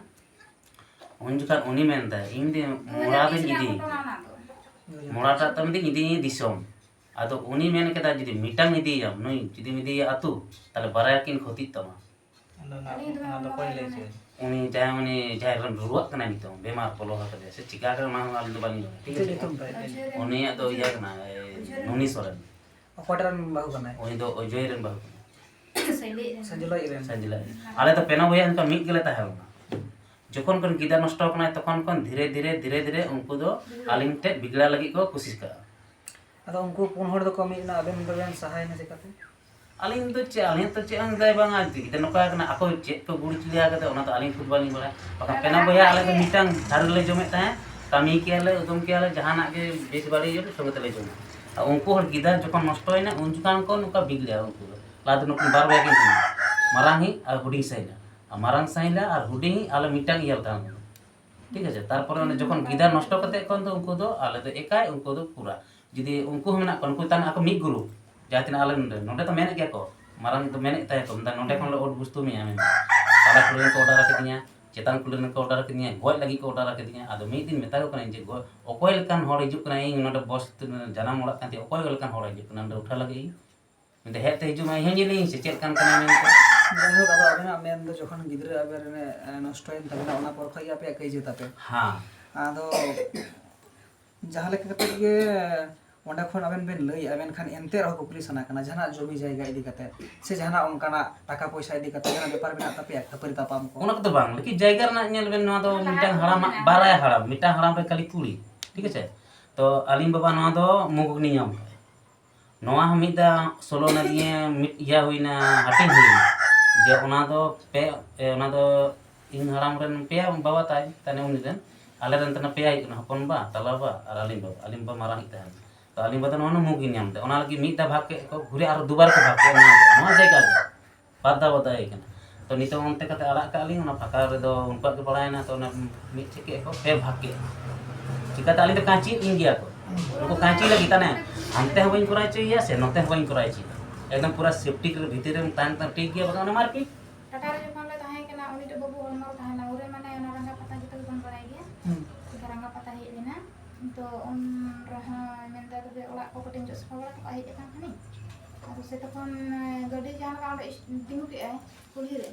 ᱩᱱ ᱡᱚᱠᱷᱚᱱ ᱩᱱᱤ ᱢᱮᱱᱫᱟᱭ, "ᱤᱧ ᱫᱚ ᱢᱚᱲᱟ ᱫᱚᱧ ᱤᱫᱤᱭᱮᱭᱟ, ᱢᱚᱲᱟᱴᱟᱜ ᱫᱚ ᱢᱤᱫ ᱫᱤᱱ ᱤᱫᱤᱭᱮᱭᱟ ᱫᱤᱥᱚᱢ᱾" ᱟᱫᱚ ᱩᱱᱤ ᱢᱮᱱ ᱠᱮᱫᱟ, "ᱡᱩᱫᱤ ᱢᱤᱫᱴᱟᱝ ᱤᱫᱤᱭᱮᱭᱟᱢ, ᱱᱩᱭ ᱡᱩᱫᱤᱢ ᱤᱫᱤᱭᱮᱭᱟ ᱟᱹᱛᱩ, ᱛᱟᱦᱞᱮ ᱵᱟᱨᱭᱟ ᱠᱤᱱ ᱠᱷᱚᱛᱤᱜ ᱛᱟᱢᱟ᱾" ᱟᱫᱚ ᱚᱱᱟ, ᱟᱹᱞᱤᱧ ᱫᱚ ᱚᱱᱟ ᱫᱚ ᱚᱠᱚᱭ ᱞᱟᱹᱭ ᱦᱚᱪᱚᱭᱮᱫᱟ? ᱩᱱᱤ ᱡᱟᱦᱟᱸᱭ, ᱩᱱᱤ ᱡᱟᱦᱟᱸᱭ ᱨᱮᱱ ᱨᱩᱣᱟᱹᱜ ᱠᱟᱱᱟᱭ ᱱᱤᱛᱚᱝ, ᱵᱮᱢᱟᱨ ᱵᱚᱞᱚ ᱟᱠᱟᱫᱮᱭᱟ ᱥᱮ ᱪᱤᱠᱟ ᱠᱟᱱᱟ, ᱚᱱᱟ ᱦᱚᱸ ᱟᱹᱞᱤᱧ ᱫᱚ ᱵᱟᱹᱞᱤᱧ ᱵᱟᱲᱟᱭᱟ, ᱴᱷᱤᱠ ᱪᱮᱫ ᱟᱪᱷᱮ? ᱧᱩᱛᱩᱢ ᱛᱟᱭ? ᱩᱱᱤᱭᱟᱜ ᱫᱚ ᱤᱭᱟᱹ ᱠᱟᱱᱟ, ᱱᱩᱱᱤ ᱥᱚᱨᱮᱱ᱾ ᱚᱠᱚᱭᱴᱟᱜ ᱨᱮᱱ ᱵᱟᱹᱦᱩ ᱠᱟᱱᱟᱭ? ᱩᱱᱤ ᱫᱚ ᱚᱡᱚᱭ ᱨᱮᱱ ᱵᱟᱹᱦᱩ ᱠᱟᱱᱟᱭ᱾ ᱥᱟᱹᱡᱞᱟᱹᱭᱤᱡ ᱨᱮᱱ᱾ ᱥᱟᱹᱡᱞᱟᱹᱭᱤᱡ᱾ ᱟᱞᱮ ᱫᱚ ᱯᱮᱱᱟ ᱵᱚᱭᱦᱟ ᱚᱱᱠᱟ ᱢᱤᱫ ᱜᱮᱞᱮ ᱛᱟᱦᱮᱸ ᱞᱮᱱᱟ᱾ ᱡᱚᱠᱷᱚᱱ ᱠᱷᱚᱱ ᱜᱤᱫᱟᱹᱨ ᱱᱚᱥᱴᱚ ᱠᱟᱱᱟᱭ, ᱛᱚᱠᱷᱚᱱ ᱠᱷᱚᱱ ᱫᱷᱤᱨᱮ ᱫᱷᱤᱨᱮ, ᱫᱷᱤᱨᱮ ᱫᱷᱤᱨᱮ ᱩᱱᱠᱩ ᱫᱚ ᱟᱹᱞᱤᱧ ᱴᱷᱮᱱ ᱵᱤᱜᱽᱲᱟᱹ ᱞᱟᱹᱜᱤᱫ ᱠᱚ ᱠᱩᱥᱤᱥ ᱠᱟᱜᱼᱟ᱾ ᱟᱫᱚ ᱩᱱᱠᱩ ᱯᱩᱱ ᱦᱚᱲ ᱫᱚᱠᱚ ᱢᱤᱫ ᱮᱱᱟ, ᱟᱵᱮᱱ ᱫᱚᱵᱮᱱ ᱥᱟᱦᱟᱭᱮᱱᱟ ᱪᱮᱠᱟᱛᱮ? ᱟᱹᱞᱤᱧ ᱫᱚ ᱪᱮᱫ, ᱟᱹᱞᱤᱧ ᱫᱚ ᱪᱮᱫ ᱦᱚᱸ ᱫᱟᱭ ᱵᱟᱝᱟ, ᱜᱤᱫᱟᱹᱨ ᱱᱚᱝᱠᱟ ᱠᱟᱱᱟ, ᱟᱠᱚ ᱪᱮᱫ ᱠᱚ ᱜᱩᱲ ᱪᱤᱞᱤ ᱟᱠᱟᱫᱟ, ᱚᱱᱟ ᱫᱚ ᱟᱹᱞᱤᱧ ᱠᱷᱩᱫ ᱵᱟᱹᱞᱤᱧ ᱵᱟᱲᱟᱭᱟ᱾ ᱵᱟᱠᱷᱟᱱ ᱯᱮᱱᱟ ᱵᱚᱭᱦᱟ ᱟᱞᱮ ᱫᱚ ᱢᱤᱫᱴᱟᱝ ᱛᱷᱟᱹᱨᱤ ᱞᱮ ᱡᱚᱢᱮᱫ ᱛᱟᱦᱮᱸᱫ, ᱠᱟᱹᱢᱤ ᱠᱮᱭᱟᱞᱮ, ᱩᱫᱩᱢ ᱠᱮᱭᱟᱞᱮ, ᱡᱟᱦᱟᱱᱟᱜ ᱜᱮ ᱵᱮᱥ ᱵᱟᱹᱲᱤᱡ ᱦᱩᱭᱩᱜ, ᱥᱚᱸᱜᱮ ᱛᱮᱞᱮ ᱡᱚᱢᱟ᱾ ᱟᱨ ᱩᱱᱠᱩ ᱦᱚᱲ ᱜᱤᱫᱟᱹᱨ ᱡᱚᱠᱷᱚᱱ ᱱᱚᱥᱴᱚᱭᱮᱱᱟ, ᱩᱱ ᱡᱚᱠᱷᱟᱱ ᱠᱚ ᱱᱚᱝᱠᱟ ᱵᱤᱜᱽᱲᱟᱹ ᱩᱱᱠᱩ ᱫᱚ᱾ ᱞᱟᱦᱟ ᱫᱚ ᱱᱩᱠᱤᱱ ᱵᱟᱨ ᱵᱚᱭᱦᱟ ᱠᱤᱱ ᱛᱟᱦᱮᱸ ᱠᱟᱱᱟ, ᱢᱟᱨᱟᱝ ᱤᱡ ᱟᱨ ᱦᱩᱰᱤᱧ ᱥᱟᱹᱭᱞᱟ᱾ ᱟᱨ ᱢᱟᱨᱟᱝ ᱥᱟᱹᱭᱞᱟ ᱟᱨ ᱦᱩᱰᱤᱧ ᱤᱡ ᱟᱞᱮ ᱢᱤᱫᱴᱟᱝ ᱤᱭᱟᱹ ᱨᱮ ᱛᱟᱦᱮᱸ ᱠᱟᱱᱟ᱾ ᱴᱷᱤᱠ ᱟᱪᱷᱮ, ᱛᱟᱨᱯᱚᱨᱮ ᱚᱱᱮ ᱡᱚᱠᱷᱚᱱ ᱜᱤᱫᱟᱹᱨ ᱱᱚᱥᱴᱚ ᱠᱟᱛᱮ ᱠᱷᱚᱱ ᱫᱚ ᱩᱱᱠᱩ ᱫᱚ ᱟᱞᱮ ᱫᱚ ᱮᱠᱟᱭ, ᱩᱱᱠᱩ ᱫᱚ ᱯᱩᱨᱟ᱾ ᱡᱩᱫᱤ ᱩᱱᱠᱩ ᱦᱚᱸ ᱢᱮᱱᱟᱜ ᱠᱚᱣᱟ, ᱩᱱᱠᱩ ᱛᱟᱦᱮᱱᱟ ᱟᱠᱚ ᱢᱤᱫ ᱜᱩᱨᱩᱯ, ᱡᱟᱦᱟᱸ ᱛᱤᱱᱟᱹᱜ ᱟᱞᱮ ᱱᱚᱰᱮ, ᱱᱚᱰᱮ ᱫᱚ ᱢᱮᱱᱮᱫ ᱜᱮᱭᱟ ᱠᱚ, ᱢᱟᱨᱟᱝ ᱫᱚ ᱢᱮᱱᱮᱫ ᱛᱟᱦᱮᱸ ᱠᱚ, ᱢᱮᱱᱫᱟ, "ᱱᱚᱰᱮ ᱠᱷᱚᱱ ᱞᱮ ᱳᱴ ᱵᱩᱥᱛᱩ ᱢᱮᱭᱟ", ᱢᱮᱱᱫᱟ᱾ ᱛᱟᱞᱟ ᱠᱩᱞᱦᱤ ᱨᱮᱱ ᱠᱚ ᱚᱰᱟᱨ ᱟᱠᱟᱫᱤᱧᱟ, ᱪᱮᱛᱟᱱ ᱠᱩᱞᱦᱤ ᱨᱮᱱ ᱠᱚ ᱚᱰᱟᱨ ᱟᱠᱟᱫᱤᱧᱟ, ᱜᱚᱡ ᱞᱟᱹᱜᱤᱫ ᱠᱚ ᱚᱰᱟᱨ ᱟᱠᱟᱫᱤᱧᱟ᱾ ᱟᱫᱚ ᱢᱤᱫ ᱫᱤᱱ ᱢᱮᱛᱟ ᱠᱚ ᱠᱟᱹᱱᱟᱹᱧ ᱡᱮ, ᱜᱚ-, ᱚᱠᱚᱭ ᱞᱮᱠᱟᱱ ᱦᱚᱲ ᱦᱤᱡᱩᱜ ᱠᱟᱱᱟᱭ, ᱤᱧ ᱱᱚᱰᱮ ᱵᱚᱥ ᱛᱮ ᱡᱟᱱᱟᱢ ᱚᱲᱟᱜ ᱠᱟᱱ ᱛᱤᱧᱟ, ᱚᱠᱚᱭ ᱞᱮᱠᱟᱱ ᱦᱚᱲ ᱦᱤᱡᱩᱜ ᱠᱟᱱᱟ ᱱᱚᱰᱮ ᱩᱴᱷᱟᱹ ᱞᱟᱹᱜᱤᱫ ᱤᱧ? ᱢᱮᱱᱫᱟ, "ᱦᱮᱡ ᱛᱮ ᱦᱤᱡᱩᱜ ᱢᱟ, ᱤᱧ ᱦᱚᱸ ᱧᱮᱞᱤᱧ ᱥᱮ ᱪᱮᱫ ᱞᱮᱠᱟᱱ ᱠᱟᱱᱟᱭ ᱢᱮᱱᱛᱮ᱾" ᱡᱟᱭᱦᱳᱠ, ᱟᱫᱚ ᱟᱵᱮᱱᱟᱜ ᱢᱮᱱ ᱫᱚ ᱡᱚᱠᱷᱚᱱ ᱜᱤᱫᱽᱨᱟᱹ ᱟᱵᱮᱱ ᱨᱮᱱᱮ, ᱮ, ᱱᱚᱥᱴᱚᱭᱮᱱ ᱛᱟᱵᱮᱱᱟ, ᱚᱱᱟ ᱯᱚᱨ ᱠᱷᱚᱱ ᱜᱮ ᱟᱯᱮᱭᱟᱜ ᱠᱟᱹᱭᱡᱟᱹ ᱛᱟᱯᱮ? ᱦᱮᱸ᱾ ᱟᱫᱚ ᱡᱟᱦᱟᱸ ᱞᱮᱠᱟ ᱠᱟᱛᱮ ᱜᱮ ᱚᱸᱰᱮ ᱠᱷᱚᱱ ᱟᱵᱮᱱ ᱵᱮᱱ ᱞᱟᱹᱭᱮᱜᱼᱟ, ᱢᱮᱱᱠᱷᱟᱱ ᱮᱱᱛᱮ ᱨᱮᱦᱚᱸ ᱠᱩᱠᱞᱤ ᱥᱟᱱᱟ ᱠᱟᱱᱟ, ᱡᱟᱦᱟᱱᱟᱜ ᱡᱚᱢᱤ ᱡᱟᱭᱜᱟ ᱤᱫᱤ ᱠᱟᱛᱮ ᱥᱮ ᱡᱟᱦᱟᱱᱟᱜ ᱚᱱᱠᱟᱱᱟᱜ ᱴᱟᱠᱟ ᱯᱚᱭᱥᱟ ᱤᱫᱤ ᱠᱟᱛᱮ ᱡᱟᱦᱟᱱᱟᱜ ᱵᱮᱯᱟᱨ ᱢᱮᱱᱟᱜ ᱛᱟᱯᱮᱭᱟ, ᱠᱷᱟᱹᱯᱟᱹᱨᱤ ᱛᱟᱯᱟᱢ ᱠᱚ? ᱚᱱᱟ ᱠᱚᱫᱚ ᱵᱟᱝ, ᱞᱮᱠᱤᱱ ᱡᱟᱭᱜᱟ ᱨᱮᱱᱟᱜ ᱧᱮᱞ ᱵᱮᱱ, ᱱᱚᱣᱟ ᱫᱚ ᱢᱤᱫᱴᱟᱝ ᱦᱟᱲᱟᱢᱟᱜ, ᱵᱟᱨᱟᱭ ᱦᱟᱲᱟᱢ, ᱢᱤᱫᱴᱟᱝ ᱦᱟᱲᱟᱢ ᱨᱮ ᱠᱷᱟᱹᱞᱤ ᱠᱩᱲᱤ, ᱴᱷᱤᱠ ᱟᱪᱷᱮ? ᱛᱚ ᱟᱹᱞᱤᱧ ᱵᱟᱵᱟ ᱱᱚᱣᱟ ᱫᱚ ᱢᱩᱜᱽ ᱜᱮᱞᱤᱧ ᱧᱟᱢ ᱠᱟᱜᱼᱟ᱾ ᱱᱚᱣᱟ ᱦᱚᱸ ᱢᱤᱫ ᱫᱷᱟᱣ ᱥᱳᱞᱳ ᱟᱱᱟ ᱫᱤᱭᱮ ᱢᱤᱫ ᱤᱭᱟᱹ ᱦᱩᱭᱱᱟ, ᱦᱟᱹᱴᱤᱧ ᱦᱩᱭᱱᱟ, ᱡᱮ ᱚᱱᱟ ᱫᱚ ᱯᱮ, ᱮ, ᱚᱱᱟ ᱫᱚ ᱤᱧ ᱦᱟᱲᱟᱢ ᱨᱮᱱ ᱯᱮᱭᱟ ᱵᱟᱵᱟ ᱛᱟᱭ, ᱛᱟᱦᱞᱮ ᱩᱱᱤ ᱨᱮᱱ, ᱟᱞᱮ ᱨᱮᱱ ᱛᱟᱦᱞᱮ ᱯᱮᱭᱟ ᱦᱩᱭᱩᱜ ᱠᱟᱱᱟ, ᱦᱚᱯᱚᱱ ᱵᱟ, ᱛᱟᱞᱟ ᱵᱟ ᱟᱨ ᱟᱹᱞᱤᱧ ᱵᱟᱵᱟ, ᱟᱹᱞᱤᱧ ᱵᱟᱵᱟ ᱢᱟᱨᱟᱝ ᱤᱡ ᱛᱟᱦᱮᱱ᱾ ᱛᱚ ᱟᱹᱞᱤᱧ ᱵᱟᱵᱟ ᱫᱚ ᱱᱚᱣᱟ ᱢᱩᱜᱽ ᱜᱮ ᱧᱟᱢ ᱛᱮ, ᱚᱱᱟ ᱞᱟᱹᱜᱤᱫ ᱢᱤᱫ ᱫᱷᱟᱣ ᱵᱷᱟᱜᱽ ᱠᱮᱫ ᱠᱚ, ᱜᱷᱩᱨᱮ ᱟᱨᱚ ᱫᱩᱵᱟᱨ ᱠᱚ ᱵᱷᱟᱜᱽ ᱠᱮᱫ ᱱᱚᱣᱟ, ᱱᱚᱣᱟ ᱡᱟᱭᱜᱟ ᱜᱮ᱾ ᱵᱟᱫᱽᱫᱷᱟ ᱵᱟᱫᱽᱫᱷᱟ ᱦᱩᱭ ᱠᱟᱱᱟ᱾ ᱛᱚ ᱱᱤᱛᱚᱜ ᱚᱱᱛᱮ ᱠᱟᱛᱮ ᱟᱲᱟᱜ ᱠᱟᱜ ᱞᱤᱧ, ᱚᱱᱟ ᱯᱷᱟᱸᱠᱟ ᱨᱮᱫᱚ ᱩᱱᱠᱩᱣᱟᱜ ᱜᱮ ᱯᱟᱲᱟᱣᱮᱱᱟ, ᱛᱚ ᱚᱱᱟ ᱢᱤᱫ ᱴᱷᱮᱡ ᱠᱮᱫ ᱠᱚ, ᱯᱮ ᱵᱷᱟᱜᱽ ᱠᱮᱫ᱾ ᱪᱤᱠᱟᱹᱛᱮ ᱟᱹᱞᱤᱧ ᱫᱚ ᱠᱟᱸᱪᱤᱭᱮᱫ ᱞᱤᱧ ᱜᱮᱭᱟ ᱠᱚ᱾ ᱩᱱᱠᱩ ᱠᱟᱸᱪᱤ ᱞᱟᱹᱜᱤᱫ ᱛᱟᱱᱮ, ᱦᱟᱱᱛᱮ ᱦᱚᱸ ᱵᱟᱹᱧ ᱠᱚᱨᱟᱣ ᱦᱚᱪᱚᱭᱮᱭᱟ ᱥᱮ ᱱᱚᱛᱮ ᱦᱚᱸ ᱵᱟᱹᱧ ᱠᱚᱨᱟᱣ ᱦᱚᱪᱚᱭᱮᱭᱟ᱾ ᱮᱠᱫᱚᱢ ᱯᱩᱨᱟᱹ ᱥᱮᱯᱴᱤ ᱨᱮ ᱵᱷᱤᱛᱤᱨ ᱨᱮᱢ ᱛᱟᱦᱮᱱ ᱛᱟᱢ ᱴᱷᱤᱠ ᱜᱮᱭᱟ, ᱵᱟᱠᱷᱟᱱ ᱚᱱᱟ ᱢᱟᱨᱯᱤᱴ᱾ ᱴᱟᱴᱟ ᱨᱮ ᱡᱚᱠᱷᱚᱱ ᱞᱮ ᱛᱟᱦᱮᱸ ᱠᱟᱱᱟ, ᱩᱱᱤ ᱴᱟᱜ ᱵᱟᱹᱵᱩ ᱦᱚᱲᱢᱚ ᱨᱮ ᱛᱟᱦᱮᱸ ᱞᱮᱱᱟ, ᱩᱱᱨᱮ ᱢᱟᱱᱮ ᱚᱱᱟ ᱨᱟᱸᱜᱟ ᱯᱟᱛᱟ ᱡᱚᱛᱚ ᱜᱮᱵᱚᱱ ᱵᱟᱲᱟᱭ ᱜᱮᱭᱟ᱾ ᱦᱩᱸ᱾ ᱨᱟᱸᱜᱟ ᱯᱟᱛᱟ ᱦᱮᱡ ᱞᱮᱱᱟ, ᱛᱚ ᱩᱱ ᱨᱮᱦᱚᱸ ᱢᱮᱱᱫᱟ ᱛᱚᱵᱮ ᱚᱲᱟᱜ ᱠᱚ ᱠᱟᱹᱴᱤᱡ ᱡᱚᱜ ᱥᱟᱯᱷᱟ ᱵᱟᱲᱟ ᱦᱚᱴᱚ ᱠᱟᱜ ᱦᱮᱡ ᱟᱠᱟᱱ ᱠᱷᱟᱱᱤᱧ᱾ ᱟᱫᱚ ᱥᱮ ᱛᱚᱠᱷᱚᱱ, ᱮ, ᱜᱟᱹᱰᱤ ᱡᱟᱦᱟᱸ ᱞᱮᱠᱟ ᱚᱸᱰᱮ ᱤᱥ-, ᱛᱤᱸᱜᱩ ᱠᱮᱜᱼᱟᱭ ᱠᱩᱞᱦᱤ ᱨᱮ,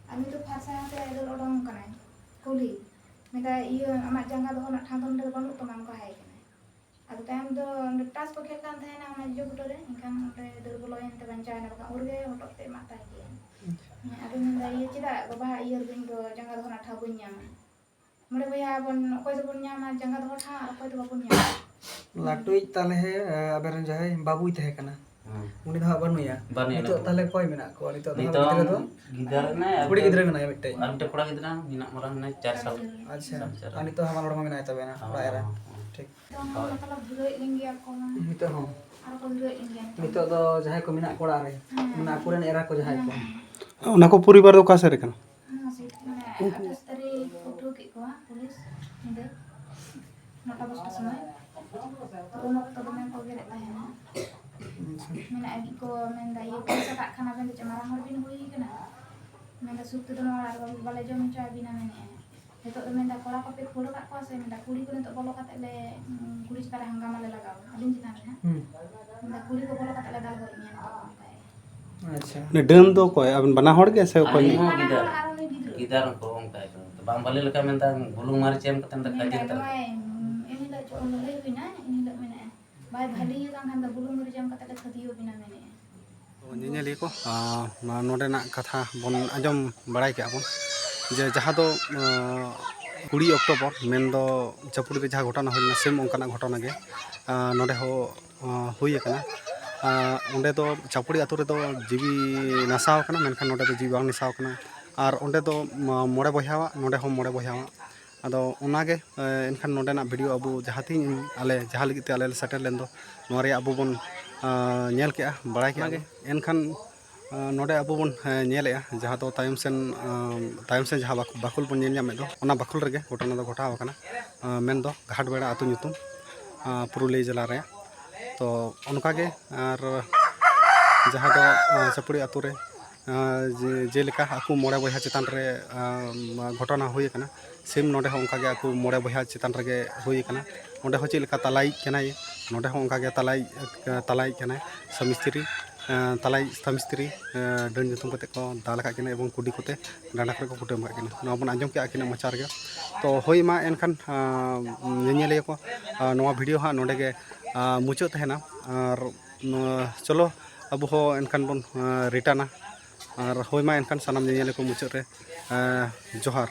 ᱟᱨ ᱱᱩᱭ ᱫᱚ ᱯᱷᱟᱨᱥᱟ ᱠᱟᱛᱮ ᱫᱟᱹᱲ ᱚᱰᱚᱝ ᱠᱟᱱᱟᱭ ᱠᱩᱞᱦᱤ᱾ ᱢᱮᱱᱫᱟᱭ, "ᱤᱭᱟᱹ, ᱟᱢᱟᱜ ᱡᱟᱸᱜᱟ ᱫᱚᱦᱚ ᱨᱮᱱᱟᱜ ᱴᱷᱟᱶ ᱫᱚ ᱱᱚᱰᱮ ᱫᱚ ᱵᱟᱹᱱᱩᱜ ᱛᱟᱢᱟ", ᱚᱱᱠᱟ ᱦᱟᱭ ᱠᱟᱱᱟᱭ᱾ ᱟᱫᱚ ᱛᱟᱭᱚᱢ ᱫᱚ ᱚᱸᱰᱮ ᱴᱟᱥ ᱠᱚ ᱠᱷᱮᱞ ᱠᱟᱱ ᱛᱟᱦᱮᱱᱟ ᱚᱱᱟ ᱡᱚᱡᱚ ᱵᱩᱴᱟᱹ ᱨᱮ, ᱮᱱᱠᱷᱟᱱ ᱚᱸᱰᱮ ᱫᱟᱹᱲ ᱵᱚᱞᱚᱭᱮᱱ ᱛᱮ ᱵᱟᱧᱪᱟᱣ ᱮᱱᱟ, ᱵᱟᱠᱷᱟᱱ ᱩᱱ ᱨᱮᱜᱮ ᱦᱚᱴᱚᱜ ᱛᱮ ᱮᱢᱟᱜ ᱛᱟᱭ ᱠᱮᱭᱟ᱾ ᱦᱮᱸ, ᱟᱫᱚ ᱢᱮᱱᱫᱟ, "ᱤᱭᱟᱹ, ᱪᱮᱫᱟᱜ ᱵᱟᱵᱟ ᱤᱭᱟᱹ ᱨᱮᱫᱚ ᱤᱧ ᱫᱚ ᱡᱟᱸᱜᱟ ᱫᱚᱦᱚ ᱨᱮᱱᱟᱜ ᱴᱷᱟᱶ ᱵᱟᱹᱧ ᱧᱟᱢᱟ?" ᱢᱚᱬᱮ ᱵᱚᱭᱦᱟ ᱵᱚᱱ, ᱚᱠᱚᱭ ᱫᱚᱵᱚᱱ ᱧᱟᱢᱟ ᱡᱟᱸᱜᱟ ᱫᱚᱦᱚ ᱴᱷᱟᱶ ᱟᱨ ᱚᱠᱚᱭ ᱫᱚ ᱵᱟᱵᱚᱱ ᱧᱟᱢᱟ᱾ ᱞᱟᱹᱴᱩᱭᱤᱡ ᱛᱟᱞᱦᱮ, ᱮ, ᱟᱵᱮᱱ ᱨᱮᱱ ᱡᱟᱦᱟᱸᱭ ᱵᱟᱹᱵᱩᱭ ᱛᱟᱦᱮᱸ ᱠᱟᱱᱟ, ᱦᱮᱸ᱾ ᱩᱱᱤ ᱫᱚ ᱦᱟᱸᱜ ᱵᱟᱹᱱᱩᱭᱟ᱾ ᱵᱟᱹᱱᱩᱭᱟ ᱱᱤᱛᱚᱜ ᱱᱤᱛᱚᱜ᱾ ᱛᱟᱦᱞᱮ ᱚᱠᱚᱭ ᱢᱮᱱᱟᱜ ᱠᱚᱣᱟ? ᱱᱤᱛᱚᱜ ᱫᱚ ᱦᱟᱸᱜ ᱱᱤᱛᱚᱝ ᱜᱤᱫᱽᱨᱟᱹ ᱫᱚ? ᱜᱤᱫᱟᱹᱨ ᱢᱮᱱᱟᱭᱟ, ᱠᱩᱲᱤ ᱜᱤᱫᱽᱨᱟᱹ ᱢᱮᱱᱟᱭᱟ ᱢᱤᱫᱴᱮᱡ᱾ ᱟᱨ ᱢᱤᱫᱴᱮᱡ ᱠᱚᱲᱟ ᱜᱤᱫᱽᱨᱟᱹ ᱢᱮᱱᱟᱜ ᱢᱟᱨᱟᱝ ᱢᱮᱱᱟᱭᱟ, ᱪᱟᱨ ᱥᱟᱞ᱾ ᱟᱪᱪᱷᱟ᱾ ᱪᱟᱨ ᱥᱟᱞ᱾ ᱟᱨ ᱱᱤᱛᱚᱜ ᱦᱟᱢᱟᱞ ᱦᱚᱲᱢᱚ ᱢᱮᱱᱟᱭ ᱛᱟᱵᱮᱱᱟ, ᱦᱚᱸ, ᱚᱲᱟᱜ ᱮᱨᱟ᱾ ᱦᱚᱸ, ᱦᱚᱸ᱾ ᱴᱷᱤᱠ᱾ ᱱᱤᱛᱚᱝ ᱦᱚᱸ ᱦᱳᱭ᱾ ᱢᱚᱛᱞᱚᱵ ᱫᱷᱩᱨᱟᱹᱣᱮᱫ ᱞᱤᱧ ᱜᱮᱭᱟ ᱠᱚ ᱢᱟ᱾ ᱱᱤᱛᱚᱜ ᱦᱚᱸ? ᱟᱨ ᱠᱚ ᱫᱷᱩᱨᱟᱹᱣᱮᱫ ᱞᱤᱧ ᱜᱮᱭᱟ ᱱᱤᱛᱚᱝ᱾ ᱱᱤᱛᱚᱜ ᱫᱚ ᱡᱟᱦᱟᱸᱭ ᱠᱚ ᱢᱮᱱᱟᱜ ᱠᱚ ᱚᱲᱟᱜ ᱨᱮ, ᱦᱮᱸ, ᱢᱟᱱᱮ ᱦᱮᱸ᱾ ᱟᱠᱚᱨᱮᱱ ᱮᱨᱟ ᱠᱚ ᱡᱟᱦᱟᱸᱭ ᱠᱚ᱾ ᱦᱮᱸ, ᱦᱮᱸ᱾ ᱚᱱᱟ ᱠᱚ ᱯᱚᱨᱤᱵᱟᱨ ᱫᱚ ᱚᱠᱟ ᱥᱮᱫ ᱨᱮ ᱠᱟᱱᱟ? ᱦᱮᱸ, ᱥᱮ, ᱢᱟᱱᱮ ᱩᱱᱠᱩ ᱟᱴᱷᱟᱥ ᱛᱟᱹᱨᱤᱠᱷ ᱠᱚ ᱩᱴᱷᱟᱹᱣ ᱠᱮᱫ ᱠᱚᱣᱟ ᱯᱩᱞᱤᱥ ᱧᱤᱫᱟᱹ᱾ ᱱᱚᱴᱟ ᱫᱚᱥᱴᱟ ᱥᱚᱢᱚᱭ᱾ ᱛᱚ ᱩᱱ ᱚᱠᱛᱚ ᱫᱚᱢᱮ ᱠᱚ ᱜᱮᱨᱮᱫ ᱛᱟᱦᱮᱱᱟ᱾ ᱟᱪᱪᱷᱟ᱾ ᱢᱮᱱᱮᱫᱼᱟ ᱠᱚ, ᱢᱮᱱᱫᱟ, "ᱤᱭᱟᱹ, ᱯᱚᱭᱥᱟ ᱠᱟᱜ ᱠᱷᱟᱱ ᱟᱵᱮᱱ ᱫᱚ ᱪᱮᱫ ᱢᱟᱨᱟᱝ ᱦᱚᱲ ᱵᱤᱱ ᱦᱩᱭ ᱠᱟᱱᱟ?" ᱢᱮᱱᱫᱟ, "ᱥᱩᱠ ᱛᱮᱫᱚ ᱱᱚᱣᱟ ᱚᱲᱟᱜ ᱨᱮ ᱵᱟᱞᱮ ᱡᱚᱢ ᱦᱚᱪᱚ ᱟᱹᱵᱤᱱᱟ", ᱢᱮᱱᱮᱫᱼᱟᱭ᱾ ᱱᱤᱛᱚᱜ ᱫᱚ ᱢᱮᱱᱫᱟ, ᱠᱚᱲᱟ ᱠᱚᱯᱮ ᱠᱷᱟᱹᱲ ᱟᱠᱟᱫ ᱠᱚᱣᱟ ᱥᱮ? ᱢᱮᱱᱫᱟ, ᱠᱩᱲᱤ ᱠᱚ ᱱᱤᱛᱚᱜ ᱵᱚᱞᱚ ᱠᱟᱛᱮ ᱞᱮ, ᱩᱸ, ᱠᱩᱲᱤ ᱪᱮᱛᱟᱱ ᱨᱮ ᱦᱟᱝᱜᱟᱢᱟ ᱞᱮ ᱞᱟᱜᱟᱣᱟ, ᱟᱹᱞᱤᱧ ᱪᱮᱛᱟᱱ ᱨᱮ ᱦᱟᱸᱜ᱾ ᱦᱩᱸ᱾ ᱢᱮᱱᱫᱟ, ᱠᱩᱲᱤ ᱠᱚ ᱵᱚᱞᱚ ᱠᱟᱛᱮ ᱞᱮ ᱫᱟᱞ ᱜᱚᱡ ᱢᱮᱭᱟ ᱱᱤᱛᱚᱜ, ᱚᱱᱠᱟᱭ᱾ ᱟᱪᱪᱷᱟ᱾ ᱩᱱᱤ ᱰᱟᱹᱱ ᱫᱚ ᱚᱠᱚᱭ? ᱟᱵᱮᱱ ᱵᱟᱱᱟ ᱦᱚᱲ ᱜᱮ ᱥᱮ ᱚᱠᱚᱭ? ᱟᱨ ᱩᱱᱤ ᱦᱚᱸ ᱜᱤᱫᱟᱹᱨ᱾ ᱟᱨ ᱩᱱᱤ ᱜᱤᱫᱽᱨᱟᱹ᱾ ᱜᱤᱫᱟᱹᱨ ᱠᱚ ᱚᱱᱠᱟ ᱜᱮ᱾ ᱵᱟᱝ ᱵᱷᱟᱞᱮ ᱞᱮᱠᱟ ᱢᱮᱱᱫᱟ, ᱵᱩᱞᱩᱝ ᱢᱟᱹᱨᱤᱪ ᱮᱢ ᱠᱟᱛᱮ ᱢᱮᱱᱫᱟ, ᱠᱷᱟᱹᱡᱟᱹᱲᱤ ᱢᱮᱱᱫᱟ, ᱠᱟᱛᱮ᱾ ᱱᱚᱜᱼᱚᱭ, ᱮᱱ ᱦᱤᱞᱳᱜ ᱪᱚ ᱞᱟᱹᱲᱦᱟᱹᱭ ᱦᱩᱭᱱᱟ, ᱮᱱ ᱦᱤᱞᱳᱜ ᱢᱮᱱᱮᱫᱼᱟ, ᱵᱟᱭ ᱵᱷᱟᱹᱞᱤᱭᱮᱫ ᱠᱟᱱ ᱠᱷᱟᱱ ᱫᱚ ᱵᱩᱞᱩᱝ ᱢᱟᱹᱨᱤᱪ ᱮᱢ ᱠᱟᱛᱮ ᱞᱮ ᱠᱷᱟᱹᱫᱤᱭᱟᱹᱣ ᱵᱮᱱᱟ ᱢᱮᱱᱮᱫᱼᱟ᱾ ᱛᱚ, ᱧᱮᱧᱮᱞᱤᱭᱟᱹ ᱠᱚ, ᱟᱸ, ᱱᱚᱣᱟ ᱱᱚᱰᱮᱱᱟᱜ ᱠᱟᱛᱷᱟ ᱵᱚᱱ ᱟᱸᱡᱚᱢ ᱵᱟᱲᱟᱭ ᱠᱮᱜᱼᱟ ᱵᱚᱱ ᱡᱮ ᱡᱟᱦᱟᱸ ᱫᱚ, ᱟᱸ, ᱠᱩᱲᱤ ᱚᱠᱴᱳᱵᱚᱨ ᱢᱮᱱᱫᱚ ᱪᱟᱹᱯᱩᱲᱤ ᱨᱮ ᱡᱟᱦᱟᱸ ᱜᱷᱚᱴᱚᱱᱟ ᱦᱩᱭ ᱞᱮᱱᱟ, ᱥᱮᱢ ᱚᱱᱠᱟᱱᱟᱜ ᱜᱷᱚᱴᱚᱱᱟ ᱜᱮ, ᱟᱸ, ᱱᱚᱰᱮ ᱦᱚᱸ, ᱟᱸ, ᱦᱩᱭ ᱟᱠᱟᱱᱟ᱾ ᱟᱸ, ᱚᱸᱰᱮ ᱫᱚ ᱪᱟᱹᱯᱩᱲᱤ ᱟᱹᱛᱩ ᱨᱮᱫᱚ ᱡᱤᱣᱤ ᱱᱟᱥᱟᱣ ᱟᱠᱟᱱᱟ, ᱢᱮᱱᱠᱷᱟᱱ ᱱᱚᱰᱮ ᱫᱚ ᱡᱤᱣᱤ ᱵᱟᱝ ᱱᱟᱥᱟᱣ ᱟᱠᱟᱱᱟ᱾ ᱟᱨ ᱚᱸᱰᱮ ᱫᱚ ᱢᱚ-, ᱢᱚᱬᱮ ᱵᱚᱭᱦᱟᱣᱟᱜ, ᱱᱚᱰᱮ ᱦᱚᱸ ᱢᱚᱬᱮ ᱵᱚᱭᱦᱟᱣᱟᱜ᱾ ᱟᱫᱚ ᱚᱱᱟᱜᱮ, ᱮ, ᱮᱱᱠᱷᱟᱱ ᱱᱚᱰᱮᱱᱟᱜ ᱵᱷᱤᱰᱤᱭᱳ ᱟᱵᱚ ᱡᱟᱦᱟᱸ ᱛᱤᱱ ᱟᱞᱮ ᱡᱟᱦᱟᱸ ᱞᱟᱹᱜᱤᱫ ᱛᱮ ᱟᱞᱮ ᱞᱮ ᱥᱮᱴᱮᱨ ᱞᱮᱱ ᱫᱚ, ᱱᱚᱣᱟ ᱨᱮᱭᱟᱜ ᱟᱵᱚ ᱵᱚᱱ, ᱟ, ᱧᱮᱞ ᱠᱮᱜᱼᱟ, ᱵᱟᱲᱟᱭ ᱠᱮᱜᱼᱟ ᱵᱚᱱ᱾ ᱮᱱᱠᱷᱟᱱ, ᱟ, ᱱᱚᱰᱮ ᱟᱵᱚ ᱵᱚᱱ, ᱮ, ᱧᱮᱞᱮᱜᱼᱟ, ᱡᱟᱦᱟᱸ ᱫᱚ ᱛᱟᱭᱚᱢ ᱥᱮᱱ, ᱟ, ᱛᱟᱭᱚᱢ ᱥᱮᱱ ᱡᱟᱦᱟᱸ ᱵᱟᱠ-, ᱵᱟᱠᱷᱳᱞ ᱵᱚᱱ ᱧᱮᱞ ᱧᱟᱢᱮᱫ ᱫᱚ, ᱚᱱᱟ ᱵᱟᱠᱷᱳᱞ ᱨᱮᱜᱮ ᱜᱷᱚᱴᱚᱱᱟ ᱫᱚ ᱜᱷᱚᱴᱟᱣ ᱟᱠᱟᱱᱟ, ᱟ, ᱢᱮᱱᱫᱚ ᱜᱷᱟᱴᱵᱮᱲᱟ ᱟᱹᱛᱩ ᱧᱩᱛᱩᱢ, ᱟ, ᱯᱩᱨᱩᱞᱤᱭᱟᱹ ᱡᱮᱞᱟ ᱨᱮᱭᱟᱜ᱾ ᱛᱚ ᱚᱱᱠᱟᱜᱮ ᱟᱨ ᱡᱟᱦᱟᱸ ᱫᱚ, ᱟ, ᱪᱟᱹᱯᱲᱤ ᱟᱹᱛᱩ ᱨᱮ, ᱟ, ᱡᱮ-, ᱡᱮᱞᱮᱠᱟ ᱟᱠᱚ ᱢᱚᱬᱮ ᱵᱚᱭᱦᱟ ᱪᱮᱛᱟᱱ ᱨᱮ, ᱟ, ᱜᱷᱚᱴᱚᱱᱟ ᱦᱩᱭ ᱟᱠᱟᱱᱟ, ᱥᱮᱢ ᱱᱚᱰᱮ ᱦᱚᱸ ᱚᱱᱠᱟᱜᱮ ᱟᱠᱚ ᱢᱚᱬᱮ ᱵᱚᱭᱦᱟ ᱪᱮᱛᱟᱱ ᱨᱮᱜᱮ ᱦᱩᱭ ᱟᱠᱟᱱᱟ᱾ ᱚᱸᱰᱮ ᱦᱚᱸ ᱪᱮᱫ ᱞᱮᱠᱟ ᱛᱟᱞᱟᱭᱤᱡ ᱠᱟᱱᱟᱭ, ᱱᱚᱰᱮ ᱦᱚᱸ ᱚᱱᱠᱟᱜᱮ ᱛᱟᱞᱟᱭᱤᱡ, ᱟ, ᱛᱟᱞᱟᱭᱤᱡ ᱠᱟᱱᱟᱭ ᱥᱟᱢᱤ ᱥᱛᱨᱤ, ᱟ, ᱛᱟᱞᱟᱭᱤᱡ ᱥᱟᱢᱤ ᱥᱛᱨᱤ, ᱟ, ᱰᱟᱹᱱ ᱧᱩᱛᱩᱢ ᱠᱟᱛᱮ ᱠᱚ ᱫᱟᱞ ᱟᱠᱟᱫ ᱠᱤᱱᱟ ᱮᱵᱚᱝ ᱠᱩᱰᱤ ᱠᱚᱛᱮ ᱰᱟᱸᱰᱟ ᱠᱚᱨᱮ ᱠᱚ ᱠᱩᱴᱟᱹᱢ ᱟᱠᱟᱫ ᱠᱤᱱᱟ᱾ ᱱᱚᱣᱟ ᱵᱚᱱ ᱟᱸᱡᱚᱢ ᱠᱮᱜᱼᱟ ᱟᱹᱠᱤᱱᱟᱜ ᱢᱚᱪᱟ ᱨᱮᱜᱮ᱾ ᱛᱚ ᱦᱳᱭ ᱢᱟ ᱮᱱᱠᱷᱟᱱ, ᱟ, ᱧᱮᱧᱮᱞᱤᱭᱟᱹ ᱠᱚ, ᱟ, ᱱᱚᱣᱟ ᱵᱷᱤᱰᱤᱭᱳ ᱦᱟᱸᱜ ᱱᱚᱰᱮ ᱜᱮ, ᱟ, ᱢᱩᱪᱟᱹᱫ ᱛᱟᱦᱮᱱᱟ᱾ ᱟᱨ, ᱟ, ᱪᱚᱞᱚ ᱟᱵᱚ ᱦᱚᱸ ᱮᱱᱠᱷᱟᱱ ᱵᱚᱱ, ᱟ, ᱨᱤᱴᱟᱨᱱᱟ᱾ ᱟᱨ ᱦᱳᱭ ᱢᱟ ᱮᱱᱠᱷᱟᱱ ᱥᱟᱱᱟᱢ ᱧᱮᱧᱮᱞᱤᱭᱟᱹ ᱠᱚ ᱢᱩᱪᱟᱹᱫ ᱨᱮ, ᱟ, ᱡᱚᱦᱟᱨ᱾